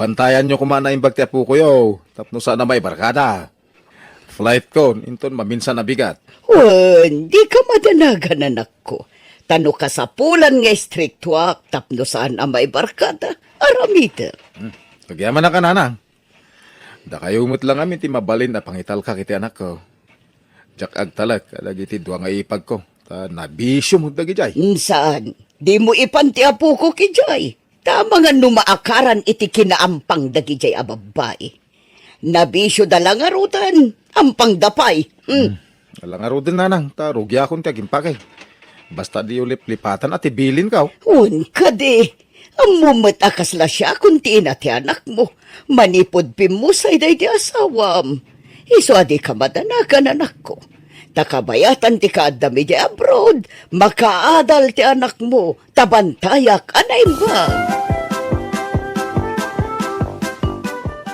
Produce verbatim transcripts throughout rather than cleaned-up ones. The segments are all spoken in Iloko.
Bantayanyo koma naimbag ti apokoyo tapno saan a maibarkada. Flight kon, inton maminsan a bigat. Wen, dika madanagan, anakko. Ta no kasapulan nga istriktuak tapno saan a maibarkada, aramidek. Hmm. Agyamanak, nanang. Dakayo met la ngamin ti mabalin a pangitalkak iti anakko. Diak agtalek kadagiti dua nga ipagko, ta nabisio met dagidiay. Mm, saan? Dimo ipan ti apokok idiay. Ta amangan no maakaran iti kinaampang dagidiay a babbai. Nabisioda la ngaruden, ampangda pay. Hmm. Hmm. Ala ngaruden, nanang, ta rugiakon ti agimpakay. Basta diyo liplipatan a ti bilinko. Wen kadi, ammo met a kasla siakon ti ina ti anakmo. Manipud pimmusay daydi asawam. Isu a dika madanagan, anakko. Ta kabayatan ti kaaddam idiay abroad, makaadal ti anakmo, ta bantayak a naimbag.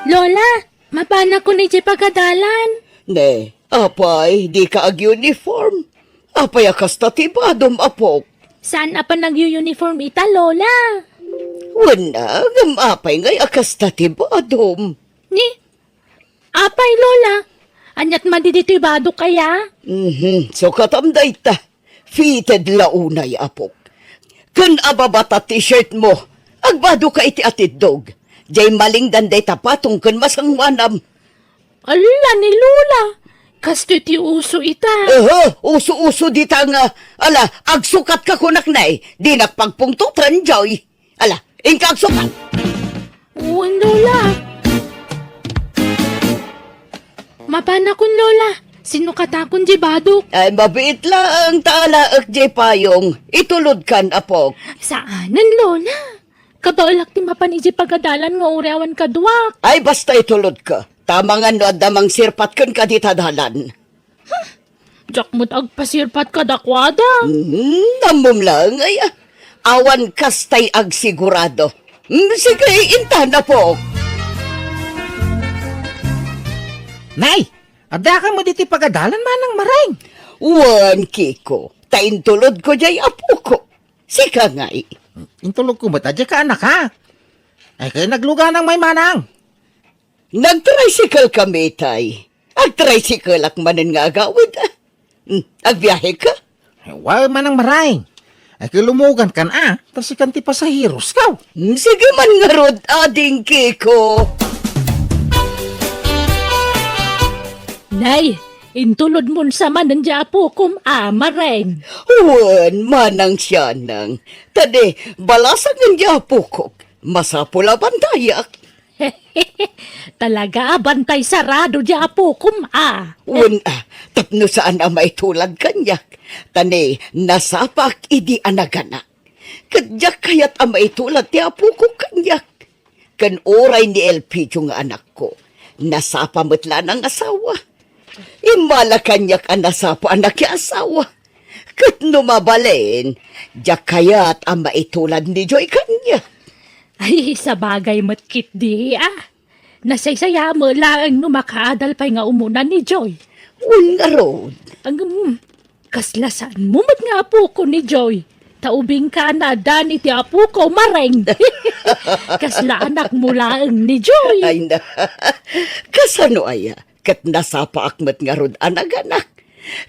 Lola, mapanakon idiay pagadalan. Ne, apay, dika ag-uniform? Apay a kasta ti badom, apok? Saan a panag-uniform ita, Lola? Wen, ngem apay ngay a kasta ti badom? Ni, apay, Lola? Aniat madi ditoy badok aya? Mhm, sukatam dayta. Fitted la unay, apok. Ken ababa ta t-shirt mo, agbado ka iti atiddog. Diay malingdan dayta patong ken masangoanam. Ala ni Lola, kastoy ti uso ita. Aha, uso-uso dita nga, ala, agsukat ka kunak nay, dinak pagpungtotan, Joy. Ala, inka agsukat. Wen, Lola. Mapanakon, Lola. Sinukatakon diay badok. Ay, mabiit laeng ta alaek diay payong. Itulodkan, apok. Saanen, Lola. Kabaelak ti mapan idiay pagadalan nga uray awan kaduak. Ay, basta itulodka. Ta amangan no adda mangsirpat kenka dita dalan. Diak met agpasirpat kadakuada. Hmm, ammom laeng aya. Awan kastay agsigurado. Hmm, sige, intan, apok. Nay, adda ka met iti pagadalan, manang Mareng? Wen, Kiko, ta intulodko diay apoko. Sika ngay? Intulodko met a diak ka anak, ha? Ay, kay nagluganang may manang. Nagtricycle kami, tay. Agtricycle-ak manen nga agawid, ah. Hmm, agbiahe ka? Ay, wa, manang Mareng. Ay, kay lumugan kan, ah, ta sikan ti pasaheros ka. Hmm, sige man ngarud, ading Kiko. Nay, intulod mon sa manen diay apokom, ah, Mareng. Wen, manang sianang. Ta di, balasangen diay apokok. Masapul a bantayak. Talaga a bantay sarado diay apokom, a. Wen, a, tapno saan a maitulad kaniak. Ta ni, nasapaak idi a naganak. Ket diak kayat a maitulad ti apoko kaniak. Ken uray ni Elpidio nga anakko, nasapa met la a nangasawa. Immala kaniak a nasapa a nakiasawa. Ket no mabalin, diak kayat a maitulad ni Joy kaniak. Ay, sabagay met ketdi, a. Nasaysayam laeng no makaadal pay nga umuna ni Joy. Wen ngarud. Ngem, kasla saanmo met nga apoko ni Joy. Ta ubingka a naaddaan iti apoko, Mareng. Kasla anakmo laeng ni Joy. Ay na. Kasano aya? Ket nasapaak met ngarud a naganak.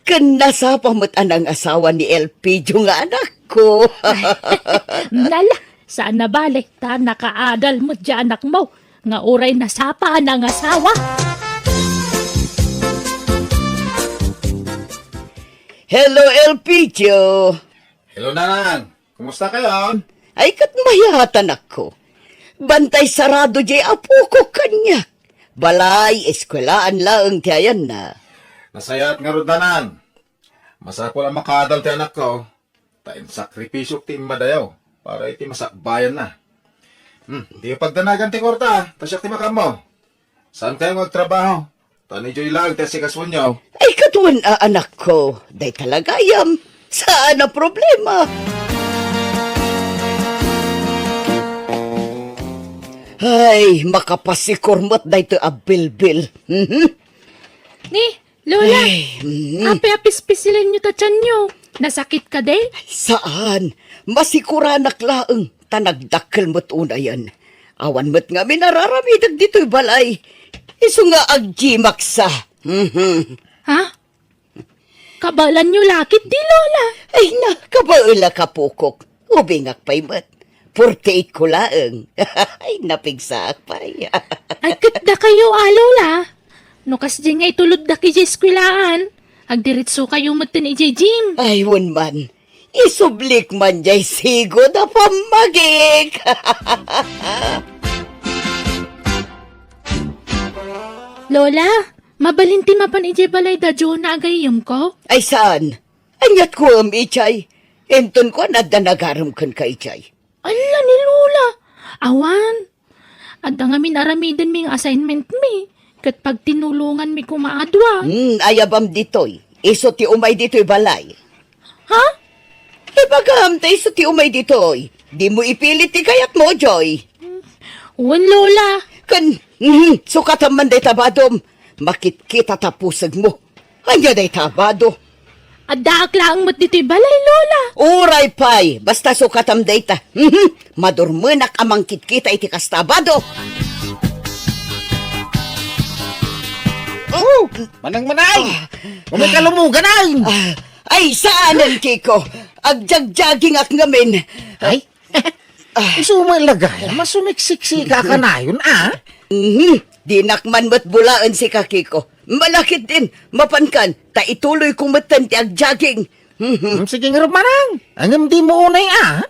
Ken nasapa met a nangasawa ni Elpidio nga anakko. Nala, saan a bale, ta nakaadal met diay anakmo nga uray nasapa a nangasawa. Hello, Elpidio. Hello, Nanang. Kumusta kayon? Ay, ket mayat, anakko. Bantay sarado diay apoko kaniak. Balay, eskuelaan laeng ti ayanna. Nasayaat ngarud, Nanang. Masapul a makaadal ti anakko, ta insakripisyok ti immadayo para iti masakbayanna. Hmm, diyo pagdanagan ti kuarta, ta siak ti makaammo. Saan kayo nga agtrabaho? Ta ni Joy laeng ti asikasuenyo. Ay, ket wen a, anakko, dayta la gayam. Saan a problema. Ay, makapasikor met daytoy a bilbil. Mhm. Ni, Lola, ay, mm. Apay a pispisilenyo ta tianyo? Nasakit kadi? Saan. Masikuranak laeng ta nagdakkel met unayen. Awan met ngamin a raramidek ditoy balay. Isu nga aggimaksa. Mhm. Ha? Kabaelanyo la ketdi, Lola? Ay na, kabaelak, apokok. Ubingak pay met. Forty-eight ko laeng. Ay, napigsaak pay. Ay, ket dakayo a, Lola. No kasdi nga ituloddak idiay eskuelaan, agdiretsokayo metten idiay gym. Ay, wen man. Isublik man jay sigud a pammagik. Lola, mabalin ti mapan idiay balay da Jonah a gayyemko? Ay, saan? Aniat ko, em, idiay? Inton kuan, adda nagarem kenka idiay. Alla ni Lola! Awan! Adda ngamin aramidenmi nga assignmentmi, ket pagtinulonganmi koma a dua. Hmm, ayabam ditoy. Isu ti umay ditoy balay. Ha? Ibagam ta isu ti umay ditoy. Dimo ipilit ti kayatmo, Joy. Wen, Lola. Ken, mhm, sukatam man dayta badom. Makitkita ta pusegmo. Ania dayta a bado? Addaak laeng met ditoy balay, Lola. Uray pay, basta sukatam dayta. Mhm. Madurmenak a mangkitkita iti kasta a bado. Oh, manang manay! Ah. Umay ka lumugan, ay! Ah, ay, saanen, Kiko. Agjagjagingak ngamin. Ay? Isu met la gayam a sumiksiksika kanayon, a? Mhm. Dinak man met bulaen sika, Kiko. Malakit din, mapankan, ta ituloyko metten ti agjaging. Mhm. Mm, sige ngarud, manang. Ngem dimo unay, a?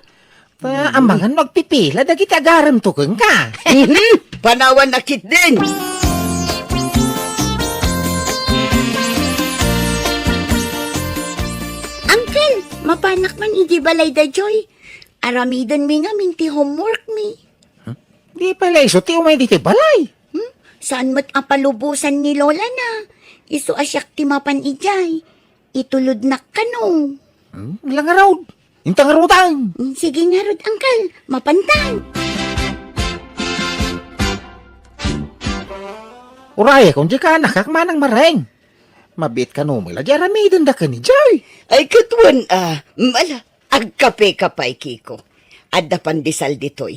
Ta amangan no agpipila dagiti agaremto kenka. Mhm. Panawan a ketdin. Uncle, mapanak man idi balay da Joy. Aramidenmi ngamin ti homeworkmi. Hmm? Di pay la isu ti umay ditoy balay. Hmm? Saan met a palubosan ni Lola na? Isu a siak ti mapan idiay. Itulodnak kano. Hmm? Ala ngarud. Inta ngarud, ay. Hmm, sige ngarud, Uncle. Mapantan. Urayekon diay kaanakak, manang Mareng. Mabiit kano met la diay aramidenda ken idiay. Ay, ket wen, a, mala. Agkapeka pay, Kiko. Adda pandesal ditoy.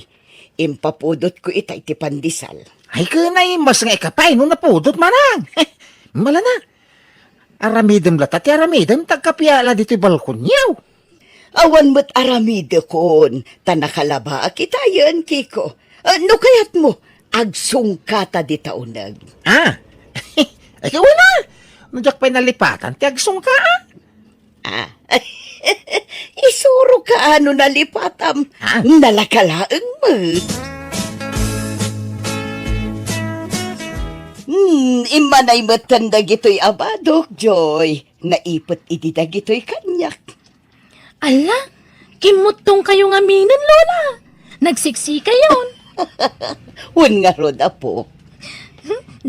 Impapudotko ita iti pandesal. Ay, ken ay, mas nga ikaw pay no napudot, manang. Mala na. Aramidem la ta ti aramidem, ta agkapea la ditoy balkonyo. Awan met aramidekon, ta nakalabaak itayen, Kiko. Ah, no kayatmo, agsungkata dita uneg. Ah, ay, wen a. No diak pay nalipatan ti agsungka, a? Ah. Isuroka a no nalipatam. Ah. Nalaka laeng met. Hmm, immanay metten dagitoy a badok, Joy. Naipet idi dagitoy kaniak. Ala, kimmuttongkayo ngaminen, Lola. Nagsiksikayon. Wen ngarud, apo.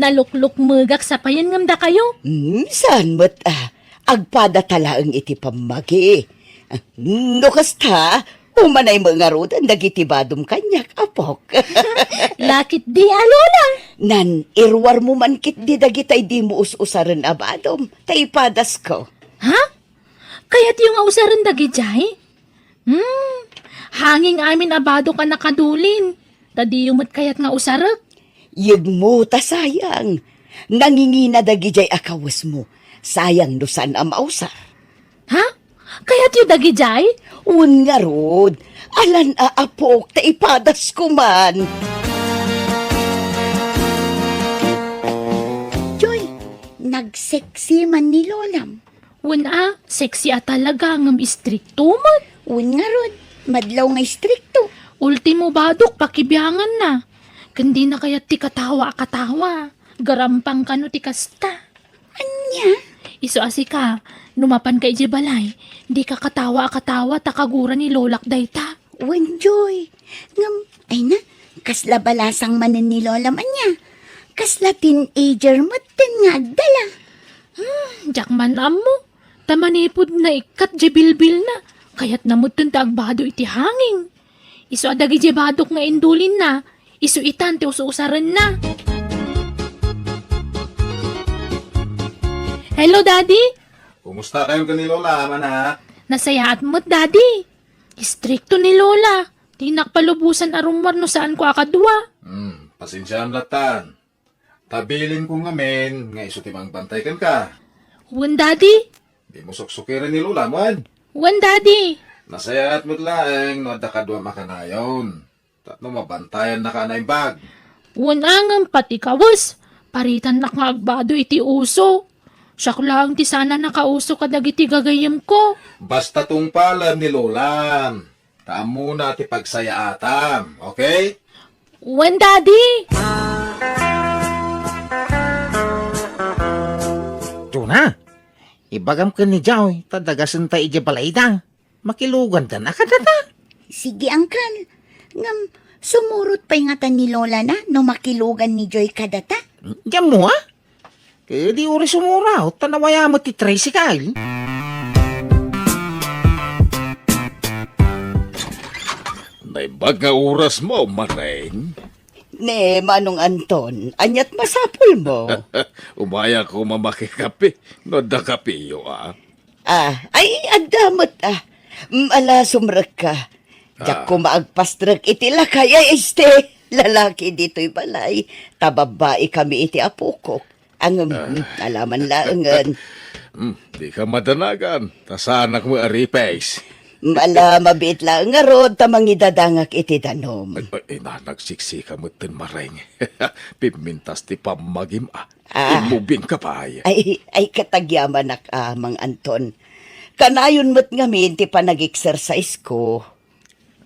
Naluklukmegak sapayen ngem dakayo. Hmm, saan met, a? Agpadata laeng iti pammagi. No kasta, umanay met ngaruden dagiti badom kaniak, apok. Lakit di a, Lola. Nan-iruarmo man ketdi dagitay dimo us-usaren a badom, ta ipadasko. Ha? Kayatyo nga usaren dagidiay? Hmm, hanging amin a badok a nakadulin, ta diyo met kayat nga usarek. Yegmo ta sayang. Nangingina dagidiay a kawesmo. Sayang no saan a mausar. Ha? Kayatyo dagidiay? Wen ngarud, alan a apok ta ipadasko man. Joy, nagseksi man ni Lolam. Wen a, sexy a talaga ngem istrikto met. Wen ngarud, madlaw nga istrikto. Ultimo badok pakibianganna. Ken dina kayat ti katawa a katawa. Garampang kano ti kasta. Ania? Isu a sika, no mapanka idiay balay, dika katawa a katawa ta kagura ni Lolak dayta. Wen, Joy. Ngem, ay na, kasla balasang manen ni Lolam ania. Kasla teenager metten nga agdala. Hmm, diak man ammo. Ta manipud naikkat diay bilbilna, kayatna metten ti agbado iti hanging. Isu a dagidiay badok nga indulinna, isu itan ti us-usarenna. Hello, Daddy. Kumusta kayo ni Lola, anak? Nasayaat met, Daddy. Istrikto ni Lola. Dinak palubosan a rummuar no saanko a kadua. Hmm, pasensiaem lattan. Ta bilinko ngamin nga isu ti mangbantay kenka. Wen, Daddy. Dimo suksukiren ni Lolam, wen? Wen, Daddy. Nasayaat met laeng no adda kaduam a kanayon. Tapno mabantayannaka a naimbag. Wen, ngem pati kawes, paritannak nga agbado iti uso. Siak laeng ti saan a nakauso kadagiti gagayyemko. Basta tungpalem ni Lolam. Ta ammona ti pagsayaatam, okay? Wen, Daddy! Jonah, ibagam ken ni Joy ta dagasenta idiay balayda. Makiluganda na kadata. Sige, Uncle. Ngem, sumurot pay ngata ni Lola na no makilugan ni Joy kadata? Diam mo, ha? Ket di uray sumurot, ta nawayamet ti tricycle. Naimbag nga oras mo, Mareng. Ne, Manong Anton, aniat masapul mo? Umayak ko mamakikape, no adda kapeyo, ah. Ah, ay, adda met, ah. Mm, ala, sumrekka. Diak Ah. koma agpastrek iti lakay, ay, este, lalaki ditoy balay. Ta babbai kami iti apokok. Ang, mm, alaman laengen. Hmm, di ka madanagan. Ta saanak mo aripes. Mala, mabiit laeng ngarud, ta mangidadangak iti danum. Ay, ay, ina, nagsiksika met ten Mareng. Pimmintas ti pammagim, ah. Ah. Immubing ka pay. Ay, ay, katagyamanak, ah, Mang Anton. Kanayon met ngamin ti panag-exercise ko.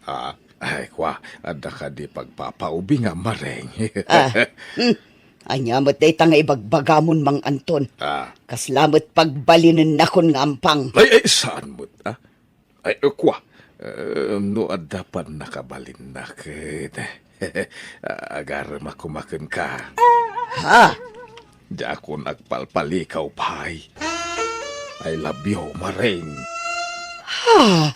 Ah, ay, kwa, adda kadi pagpapaubing a Mareng. Ah, hmm. Ania met dayta nga ibagbagamon, Mang Anton? Ah. Kasla met pagbalinennakon nga ampang. Ay, ay, saan met, ah? Ay, eh, kwa, eh, no adda pannakabalinnak, eh, agaremak koma kenka. Ha? Diakon agpalpalikaw pay. I love you, Mareng. Ha?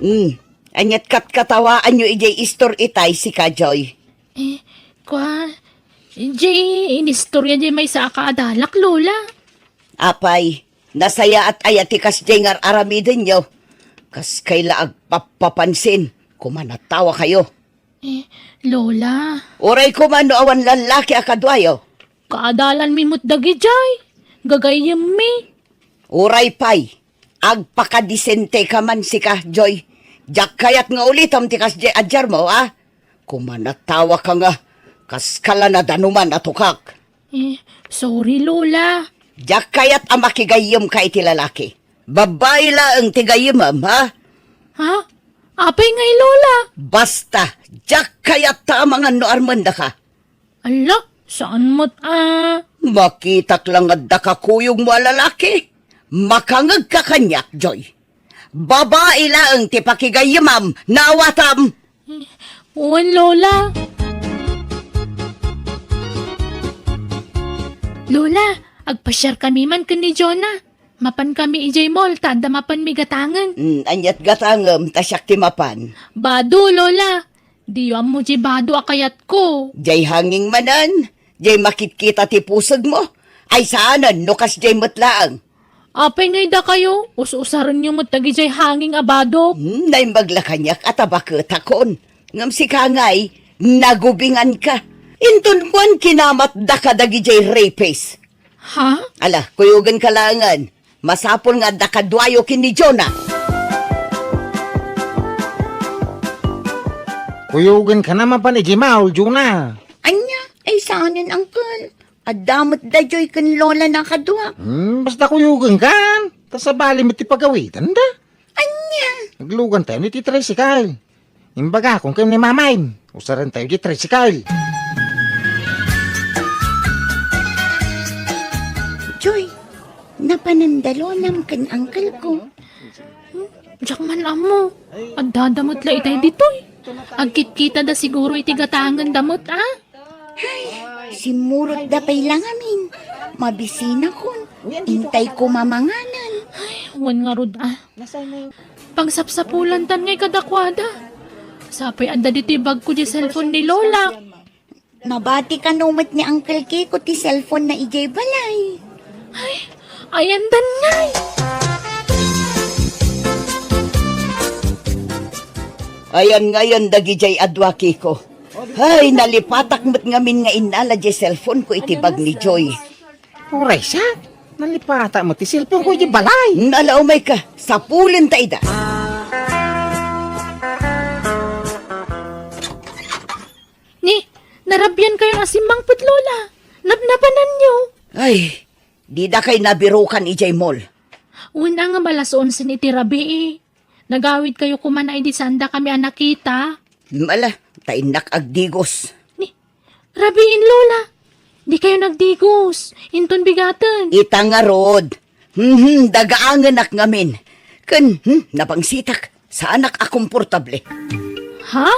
Hmm. Aniat katkatawaanyo idiay istor itay, sika, Joy? Eh, kwa, idiay inistorya diay maysa a kaadalak, Lola. Apay, nasayaat aya ti kasdiay nga ar-aramidenyo? Kas kayla agpappapansin, kumanatawa kayo. Eh, Lola. Uray koma no awan lallaki a kaduayo. Kaadalanmi met dagidiay. Gagayyemmi. Uray pay, agpakadisente ka man sika, Joy. Diak kayat nga ulitem ti kasdiay a diarmo, a? Kumanatawa ka nga, kas kala nadanuman a tukak. Eh, sorry, Lola. Diak kayat a makigayyem ka iti lalaki. Babbai laeng ti gayyemem, ha? Ha? Apay ngay, Lola? Basta, diak kayat ta amangan no armendaka. Ala, saan met a? Makitak la nga adda kakuyogmo a lalaki. Makangegka kaniak, Joy. Babai laeng ti pakigayyemam, naawatam. Wen, Lola. Lola, agpasiarkami man ken ni Jonah. Mapankami idiay mall, ta adda mapanmi gatangen. Mm, aniat gatangem, ta siak ti mapan? Bado, Lola. Diyo ammo diay bado a kayatko. Diay hanging manen, diay makitkita ti pusegmo. Ay saanen, no kasdiay met laeng. Apay ngay dakayo, us-usarenyo met dagidiay hanging a bado. Hmm, naimbag la kaniak a tabaketakon. Ngem sika ngay, nagubinganka. Inton kuan kinamatdaka dagidiay rapist. Ha? Ala, kuyogenka laengen. Masapul nga adda kaduayo ken ni Jonah. Kuyogenka na mapan idiay mall, Jonah. Ania? Ay saanen, Uncle. Adda met da Joy ken Lola na kadua. Hmm, basta kuyogenka. Ta sabali met ti pagawidanda. Ania? Aglugantayo iti tricycle. Imbagakon ken ni Mamay. Usarentayo ti tricycle. Joy, napanan da Lolam ken Uncle ko. Hmm, diak man ammo. Addada met la itay ditoy. Agkitkitada siguro iti gatangenda met, a? Ay, simmurotda pay la ngamin. Mabisinakon. Intay ko mamanganan. Ay, wen ngarud, a. Pagsapsapulantan ngay kadakuada. Sapay adda ditoy bagko diay cellphone ni Lola. Mabati kano met ni Uncle Kiko ti cellphone na idiay balay. Ay, ayandan ngay. Ayan ngayon dagidiay a dua, Kiko. Ay, nalipatak met ngamin nga innala diay cellphone ko iti bag ni Joy. Uray siak, nalipata met ti cellphone ko iti balay. Ala, umayka, sapulenta ida. Ni, narabian kayon a simmangpet, Lola. Napnapananyo. Ay, dida kay nabirukan idiay mall. Wen a nga alas onse iti rabii. Nagawid kayo koma idi sanda kami a nakita. Ala, ta innak agdigos. Ni, rabiin, Lola. Di kayo nagdigos. Inton bigaten. Ita ngarud. Hmm, dagaangenak ngamin. Ken, hmm, nabangsitak. Saanak a komportable. Ha?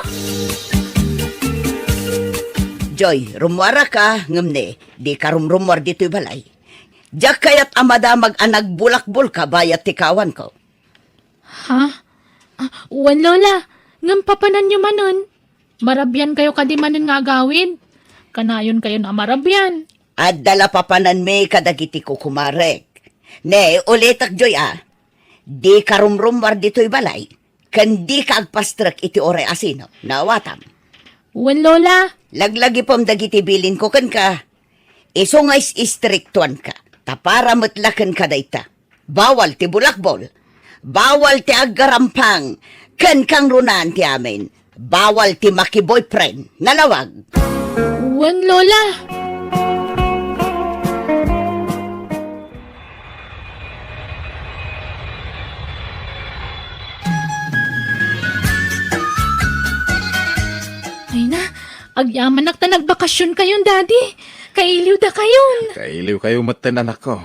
Joy, rummuaraka, ngem ne, dika rumrummuar ditoy balay. Diak kayat a madamag a nagbulakbolka bayat ti kawanko. Ha? Ah, wen, Lola. Ngem papananyo manen. Marabian kayo kadi manen nga agawid? Kanayon kayon a marabian. Adda la papananmi kadagiti kukumarek. Ne, ulitek, Joy, a. Dika rumrummuar ditoy balay, ken dika agpastrek iti uray a sino. Naawatam. Wen, Lola. Laglagipem dagiti bilinko kenka. Isu nga is-istriktuanka, ta para met la kenka dayta. Bawal ti bulakbol. Bawal ti aggarampang. Ken kangrunaan ti amin. Bawal ti maki-boyfriend. Nalawag. Wen, Lola. Ay na, agyamanak ta nagbakasyon kayon, Daddy. Kailiw da kayon. Kailiw kayo metten, anakko.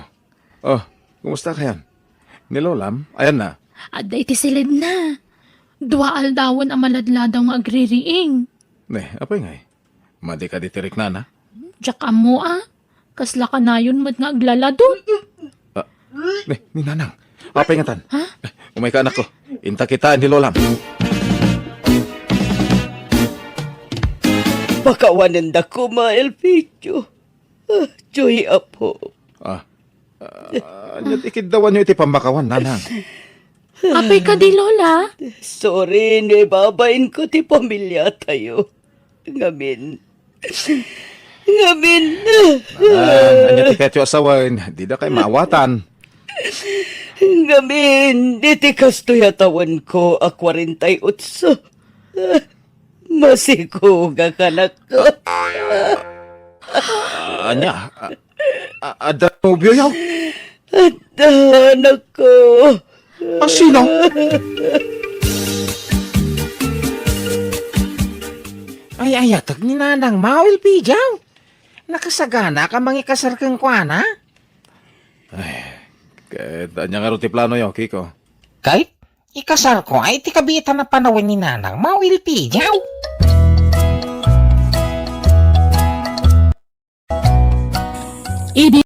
Oh, kumusta kayan? Ni Lolam, ayan na. Adda iti silidna. Dua aldawen a maladladaw nga agririing. Ne, apay ngay? Madi ka di ti riknana? Diak ammo a. Kasla kanayon met nga aglalado. Ah, ne, ni Nanang. Apay ngatan? Ha? Eh, umay ka, anakko. Inta kita ni Lolam. Pakawanen da koma, Elpidio. Ah, Joy, apo. Ah, ah, anya ti ikiddawanyo iti pammakawan, Nanang? Apay kadi, Lola? Sorry, no ibabainko ti pamiliatayo. Ngamin. Ngamin. Nanang, anya ti kayatyo a sawen? Dida kay maawatan. Ngamin, iti kastoy a tawenko a kuarenta y otso. Masikogak, anakko. Ania? A-, a-, adda nobioyo? Adda, anakko. A, sino? Ay, ayatag ni Nanang Mawil, Pijaw. Nakasagana ka mangikasar kenkuana? Ay, ket ania ngarud ti planoyo, Kiko? Kay, ikasarko ay ti kabiitan a panawen ni Nanang Mawil, Pijaw. Idi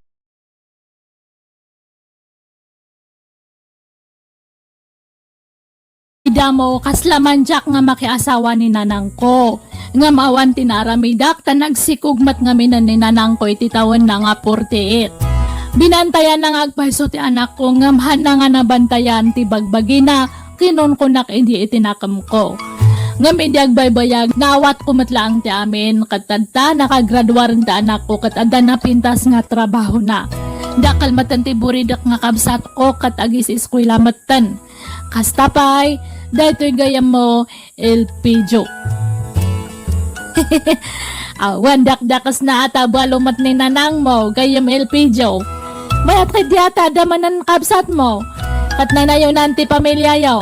damo, kasla man diak nga makiasawa ni nanangko. Ngem awan ti naaramidak, ta nagsikog met ngamin ni nanangko iti tawenna nga forty-eight. Binantayanna nga agpayso ti anakko, ngem haanna nga nabantayan ti bagbagina, kinunkunak idi iti nakemko. Ngem idi agbaybayag, naawatko met laeng ti amin, ket tadta nakagraduaren ti anakko ket adda napintas nga trabahona. Dakkel metten ti buridek nga kabsatko ket agis-eskuela metten. Kasta pay, daytoy gayyemmo, Elpidio. Awan dakdakesna a ta balo met ni nanangmo, gayyem Elpidio. Mayat kadi a ta adda manen kabsatmo, ket nanayonan ti pamiliayo.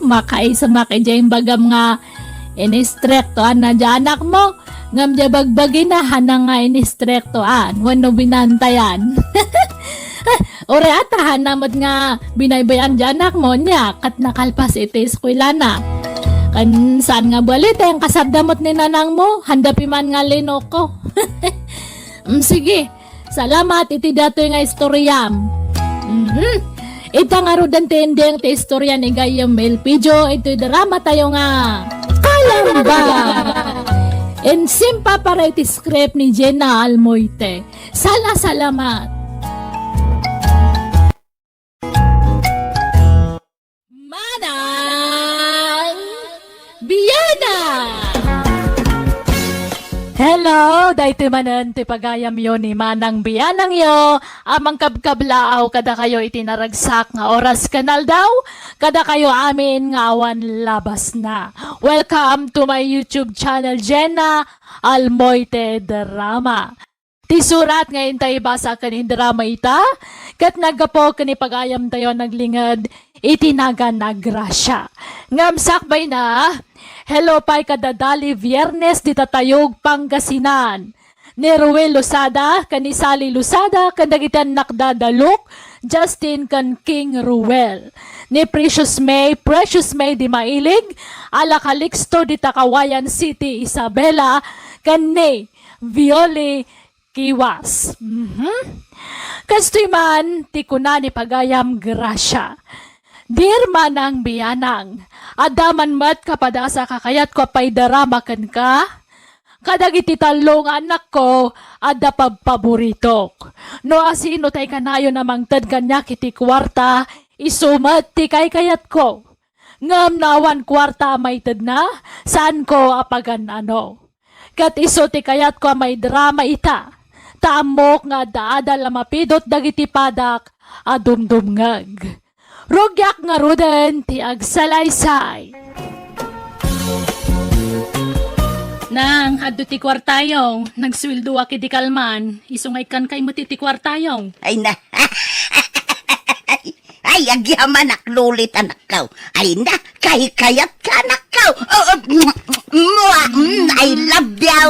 Makaisumak idiay imbagam nga inistriktoanna diay anakmo, ngem diay bagbagina haanna nga inistriktoan wenno binantayan. Uray a ta haanna met nga binaybay-an diay anakmo, nia, ket nakalpas iti eskuelana. Ken saan nga bali ta inkasarda met ni nanangmo, haanda piman nga linuko. Mm, sige, salamat iti datoy nga istoriam. Mhm. Ita ngaruden ti ending ti istoria ni gayyem Elpidio iti dramatayo nga Kalamba. Insimpa para iti script ni Jenna Almoite. Sala, salamat. Manang Hello! Daytoy manen ti pagayamyo ni Manang Bianangyo a mangkabkablaaw kadakayo iti naragsak nga oras ken aldaw, kadakayo amin nga awan labasna. Welcome to my YouTube channel, Jenna Almoite Drama. Ti surat nga intay ibasa ken indrama ita, ket naggapu ken ipagayamtayo a naglinged iti nagan a grasya. Ngem sakbayna, hello pay kada dali Viernes dita Tayog, Pangasinan. Ni Ruel Losada, ken ni Sally Losada, ken dagiti annakda da Luke, Justin, ken King Ruel. Ni Precious May, Precious May di Mailig, ala Calixto dita Cauayan City, Isabela, ken ni Violi Kiwas. Mhm. Kastoy man ti kuna ni pagayam Gracia. Dear Manang Bianang, adda man met kapadasa kakayatko a paidarama kenka, kadagiti tallo nga annakko, adda pagpaboritok. No asino tay kanayon a mangted kaniak iti kuarta, isu met ti kaykayatko. Ngem no awan kuarta a maitedna, saanko a pagan-ano. Ket isu ti kayatko a maidrama ita, ta ammok nga adda adal a mapidot dagiti padak a dumdumngeg. Rugiak ngaruden ti agsalaysay. Nang, adto ti kuartayo. Nagsueldoak idi kalman. Isu nga ikkan kay met iti kuartayo. Ay na. Ay, agyamanak, Lulit, anakko. Ay na, kaykayatka, anakko. Oh, oh, mua, mm, I love you.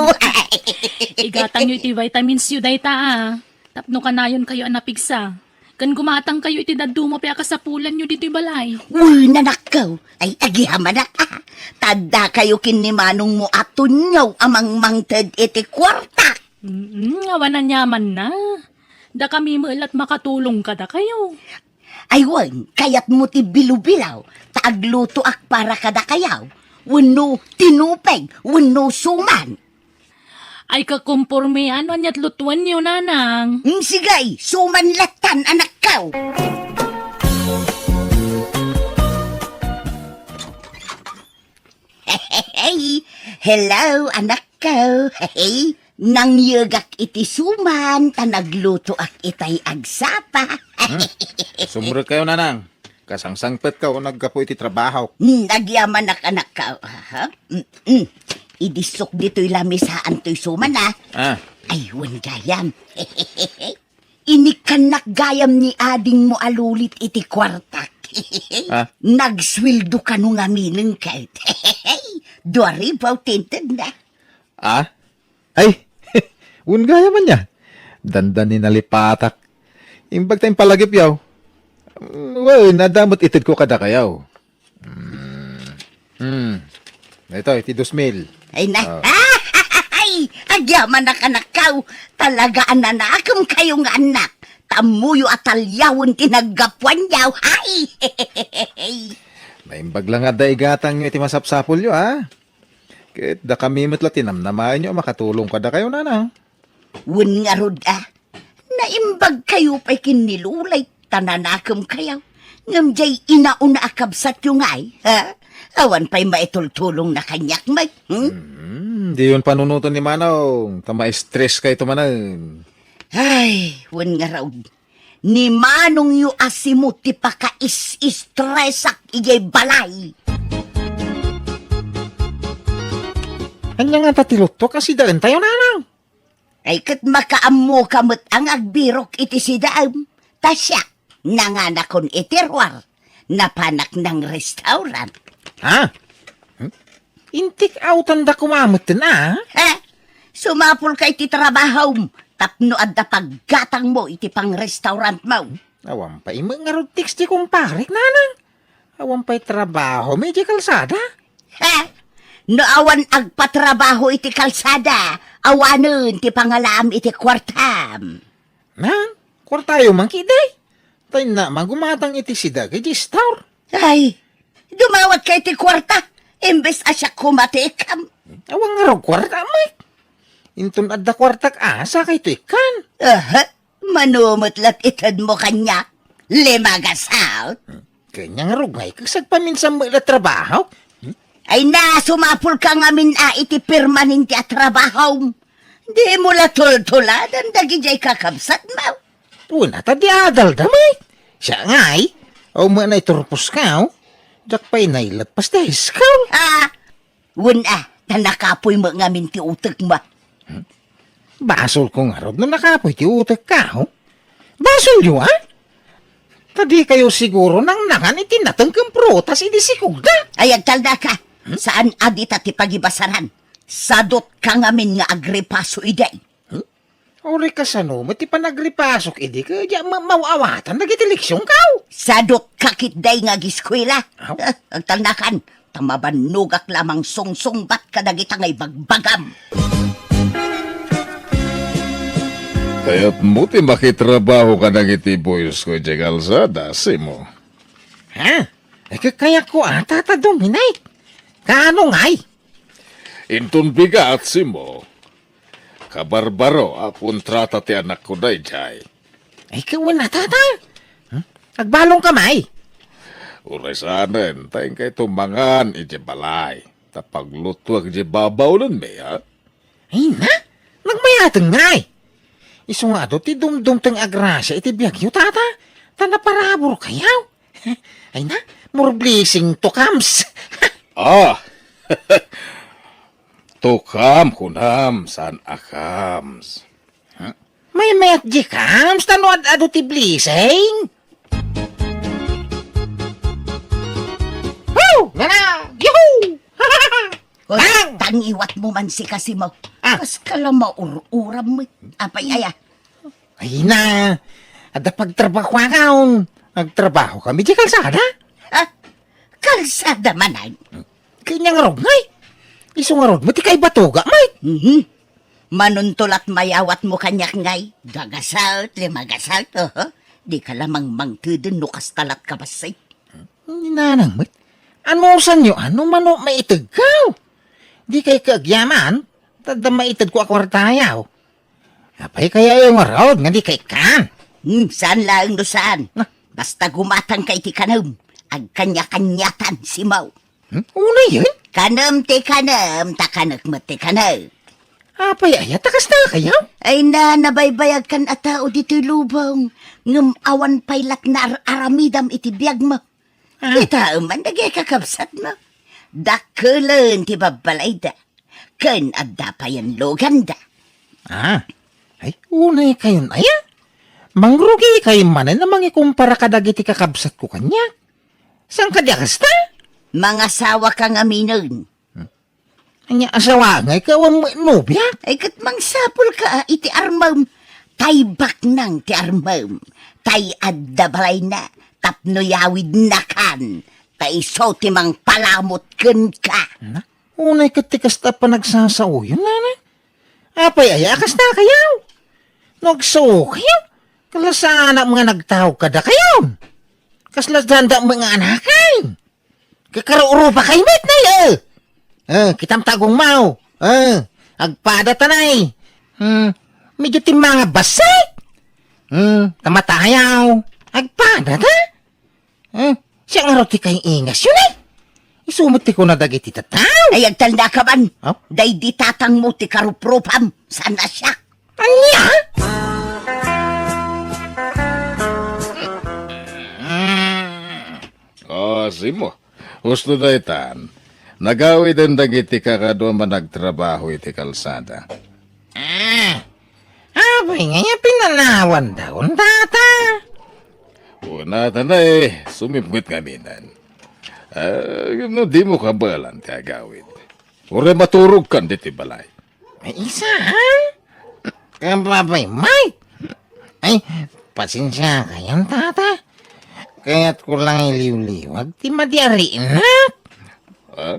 Igatangyo iti vitamins yo dayta, a. Tapno kanayonkayo a napigsa. Ken gumatangkayo iti dadduma pay a kasapulanyo ditoy balay. Wen, anakko. Ay, agyamanak, a. Ta addakayo ken ni manongmo a tunyo a mangmangted iti kuarta. Mm, awan aniamanna. Dakami met la't makatulong kadakayo. Ay wen, kayatmo ti bilo-bilo, ta aglutoak para kadakayo, wenno tinupig, wenno suman. Ay, kakompormean no ania't lutuenyo, nanang. Mm, sige, suman lattan, anakko. Hello, anakko. Nangyegak iti suman, ta naglutoak itay agsapa. Hmm? Sumrekkayo, nanang. Kasangsangpetka o naggapu iti trabaho? Hmm, agyamanak, anakko. Aha. Mm, mm. Idissok ditoy lamisaan toy suman, a. Ah. Ay, wen gayam. Inikkannak gayam ni adingmo a Lulit iti kuartak. Ah? Nagsueldo kano ngamin ket. Dua ribu ti intedna. Ah? Ay, wen gayam ania. Dandani nalipatak. Imbag ta impalagipyo. Mm, wen, adda met itedko kadakayo. Mm. Mm. Ito, iti dos mil. Ay, na. Oh. Ay, agyamanak, anakko. Talaga a nanakemkayo nga annak. Tammoyo a talyawen ti naggapuanyo. Ay! Naimbag la nga adda igatangyo iti masapsapulyo, a. Ket dakami met la ti namnamaenyo a makatulong kadakayo, nanang. Wen ngarud, a. Naimbagkayo pay ken ni Lulay, ta nanakemkayo. Ngem diay inauna a kabsatyo ngay, ha? Awan pay maitultulongna kaniak met, hmm? Hmm, diyon panunoten ni Manong, ta ma-stress kayto manen. Ay, wen ngarud. Ni Manongyo a simud ti pakaisistresak idiay balay. Ania ngata ti lutto a sidaentayo, nanang? Ay, ket makaammoka met a nga agbirok iti sidaem. Ta siak, nanganakon iti ruar. Napanak nang restaurant. Ha? Hmm? Intik outanda koma metten, a? Ha? Sumapulka iti trabahom tapno adda paggatangmo iti pangrestaurantmo. Awan pay met ngarud text ti kumparek, nanang. Awan pay trabaho, idiay kalsada? Ha? No awan agpatrabaho iti kalsada, awanen ti pangalaam iti kuartam. Nan, kuartayo man ketdi. Ta innak man gumatang iti sidaek idiay store. Ay, dumawatka iti kuarta, imbes a siak koma ti ikkam. Awan ngarud kuarta, Mike. Inton adda kuartak, asa kayto ikkan? Aha, mano met la't itedmo kaniak? Lima gasat? Ket ania ngarud, Mike, sagpaminsan met la trabaho? Ay na, sumapulka ngamin a iti permanente a trabahom. Dimo la tultuladan dagidiay kakabsatmo. Wen a ta di adalda met. Siak ngay, awan met naiturposka, o. Diak pay nailatpas ti high school. Ah, wen a, ta nakapoy met ngamin ti utekmo. Basolko ngarud no nakapoy ti utekka, o. Basolyo, a? Ta dikayo siguro nangnangan iti nateng ken prutas idi sikogda. Ay, agtalnaka. Saan a dita ti pagibasaran. Sadotka ngamin nga agripaso idi. Hmm? Uray kasano met ti panagripasok idi ket diak ma-, maawatan dagiti leksionko? Sadotka ketdi nga agiskuela. Aw. Ah, agtalnakan, ta mabannogak la a mangsungsungbat kadagita nga ibagbagam. Kayatmo ti makitrabaho kadagiti boysko idiay kalsada, Simo? Ha? Ay, kakayatko a, Tata Dominic. Kaano ngay? Inton bigat, Simo. Kabarbaro a kontrata ti anakko daydiay. Ay, kawen a, Tata. Hmm? Agbalonka, may. Uray saanen, ta inkay tumangan idiay balay. Ta paglutuak idiay babaonenmi, ha? Ay na, nagmayaten ngay. Isu nga adu ti dumdumteng a grasia iti biagyo, Tata. Ta naparaburkayo. Ay na, more blessing to comes. Ah! To come, kunam, saan a comes. Huh? Maymayat di comes, ta no ad-adu ti blessing. Woo! Nana! Yahoo! Hoy, bang! Tangiwatmo man si Kasimo. Ah. Kas ka la maur-uram mo. Apay aya? Ay na, adda pagtrabahoakon. Agtrabahokami di kalsada. Ha? Kalsada manen? Kanya ngarud ngay. Isu ngarud mo ti kaibatoga, may. Mhm. Manuntulat mayawatmo kaniak ngay. Gagasat, limagasat, oho. Di ka lamang mangteden no kasta lat kabassit. Ni nanang met. Anusanyo, ano mano maitegko? Di kay kaagyaman, tadda maitedko a kwartayo. Apay kaya yung ngarud nga di kay kan? Hmm, saan laeng no saan? Na? Basta gumatang ka iti kanem, agkanya-kanyatan, Simo. Hmm? Una yun? Kanem ti kanem, ta kanek met ti kanek. Apay aya, ta kasta kayo? Ay na, nabaybayag kan a tao ditoy lubong, ngem awan pay lat naar-aramidam iti biagmo. Ah. Ita man dagiti kakabsatmo. Dakkelen ti babbalayda. Ken adda payen luganda. Ah, ay, unay kayon aya? Mangrugi kayo manen a mangikumpara kadagiti kakabsatko kaniak. Saan kadi a kasta? Mangasawa ka ngaminen. Ania, asawa ngay ka awan met nobia? Ay, ket mangsapul ka iti armem. Tay baknang ti armem. Tay adda balayna. Tapno yawidnakan. Ta isu ti mangpalamut kenka. Na? Unay ket ti kasta a panagsasaoyon, nanay. Apay aya a kasta kayo? No agsuo kayo, kalasanak nga nagtaw kada kayo. Kasla danda nga anakay. Kakarurupa kayo met na, eh. Eh, kitam tagong mao. Eh, agpada tanay. Hmm, medyo timmanga basay. Hmm, tamatayaw. Agpada ta? Hmm, siya nga ti kay ingas yun, eh. Isumot ti kuna dagiti tataw. Ay, agtalna ka man. Oh? Day di tatang mo ti karuprupam. Sana siya. Ania? Ah, Simo. Husto daytan. Nagawiden dagiti kakadua a managtrabaho iti kalsada. Ah, apay nga ya pinanawan daon, tata? Una, tanay, sumipnget ngaminen. Ah, no di mo kabalan ti agawid. Uray maturog kan diti balay. Ay, isa, ha? Kababay, Mike. Ay, pasensia kayan, tata. Kayat ko lang iliwliwag ti madiarinak. Ha?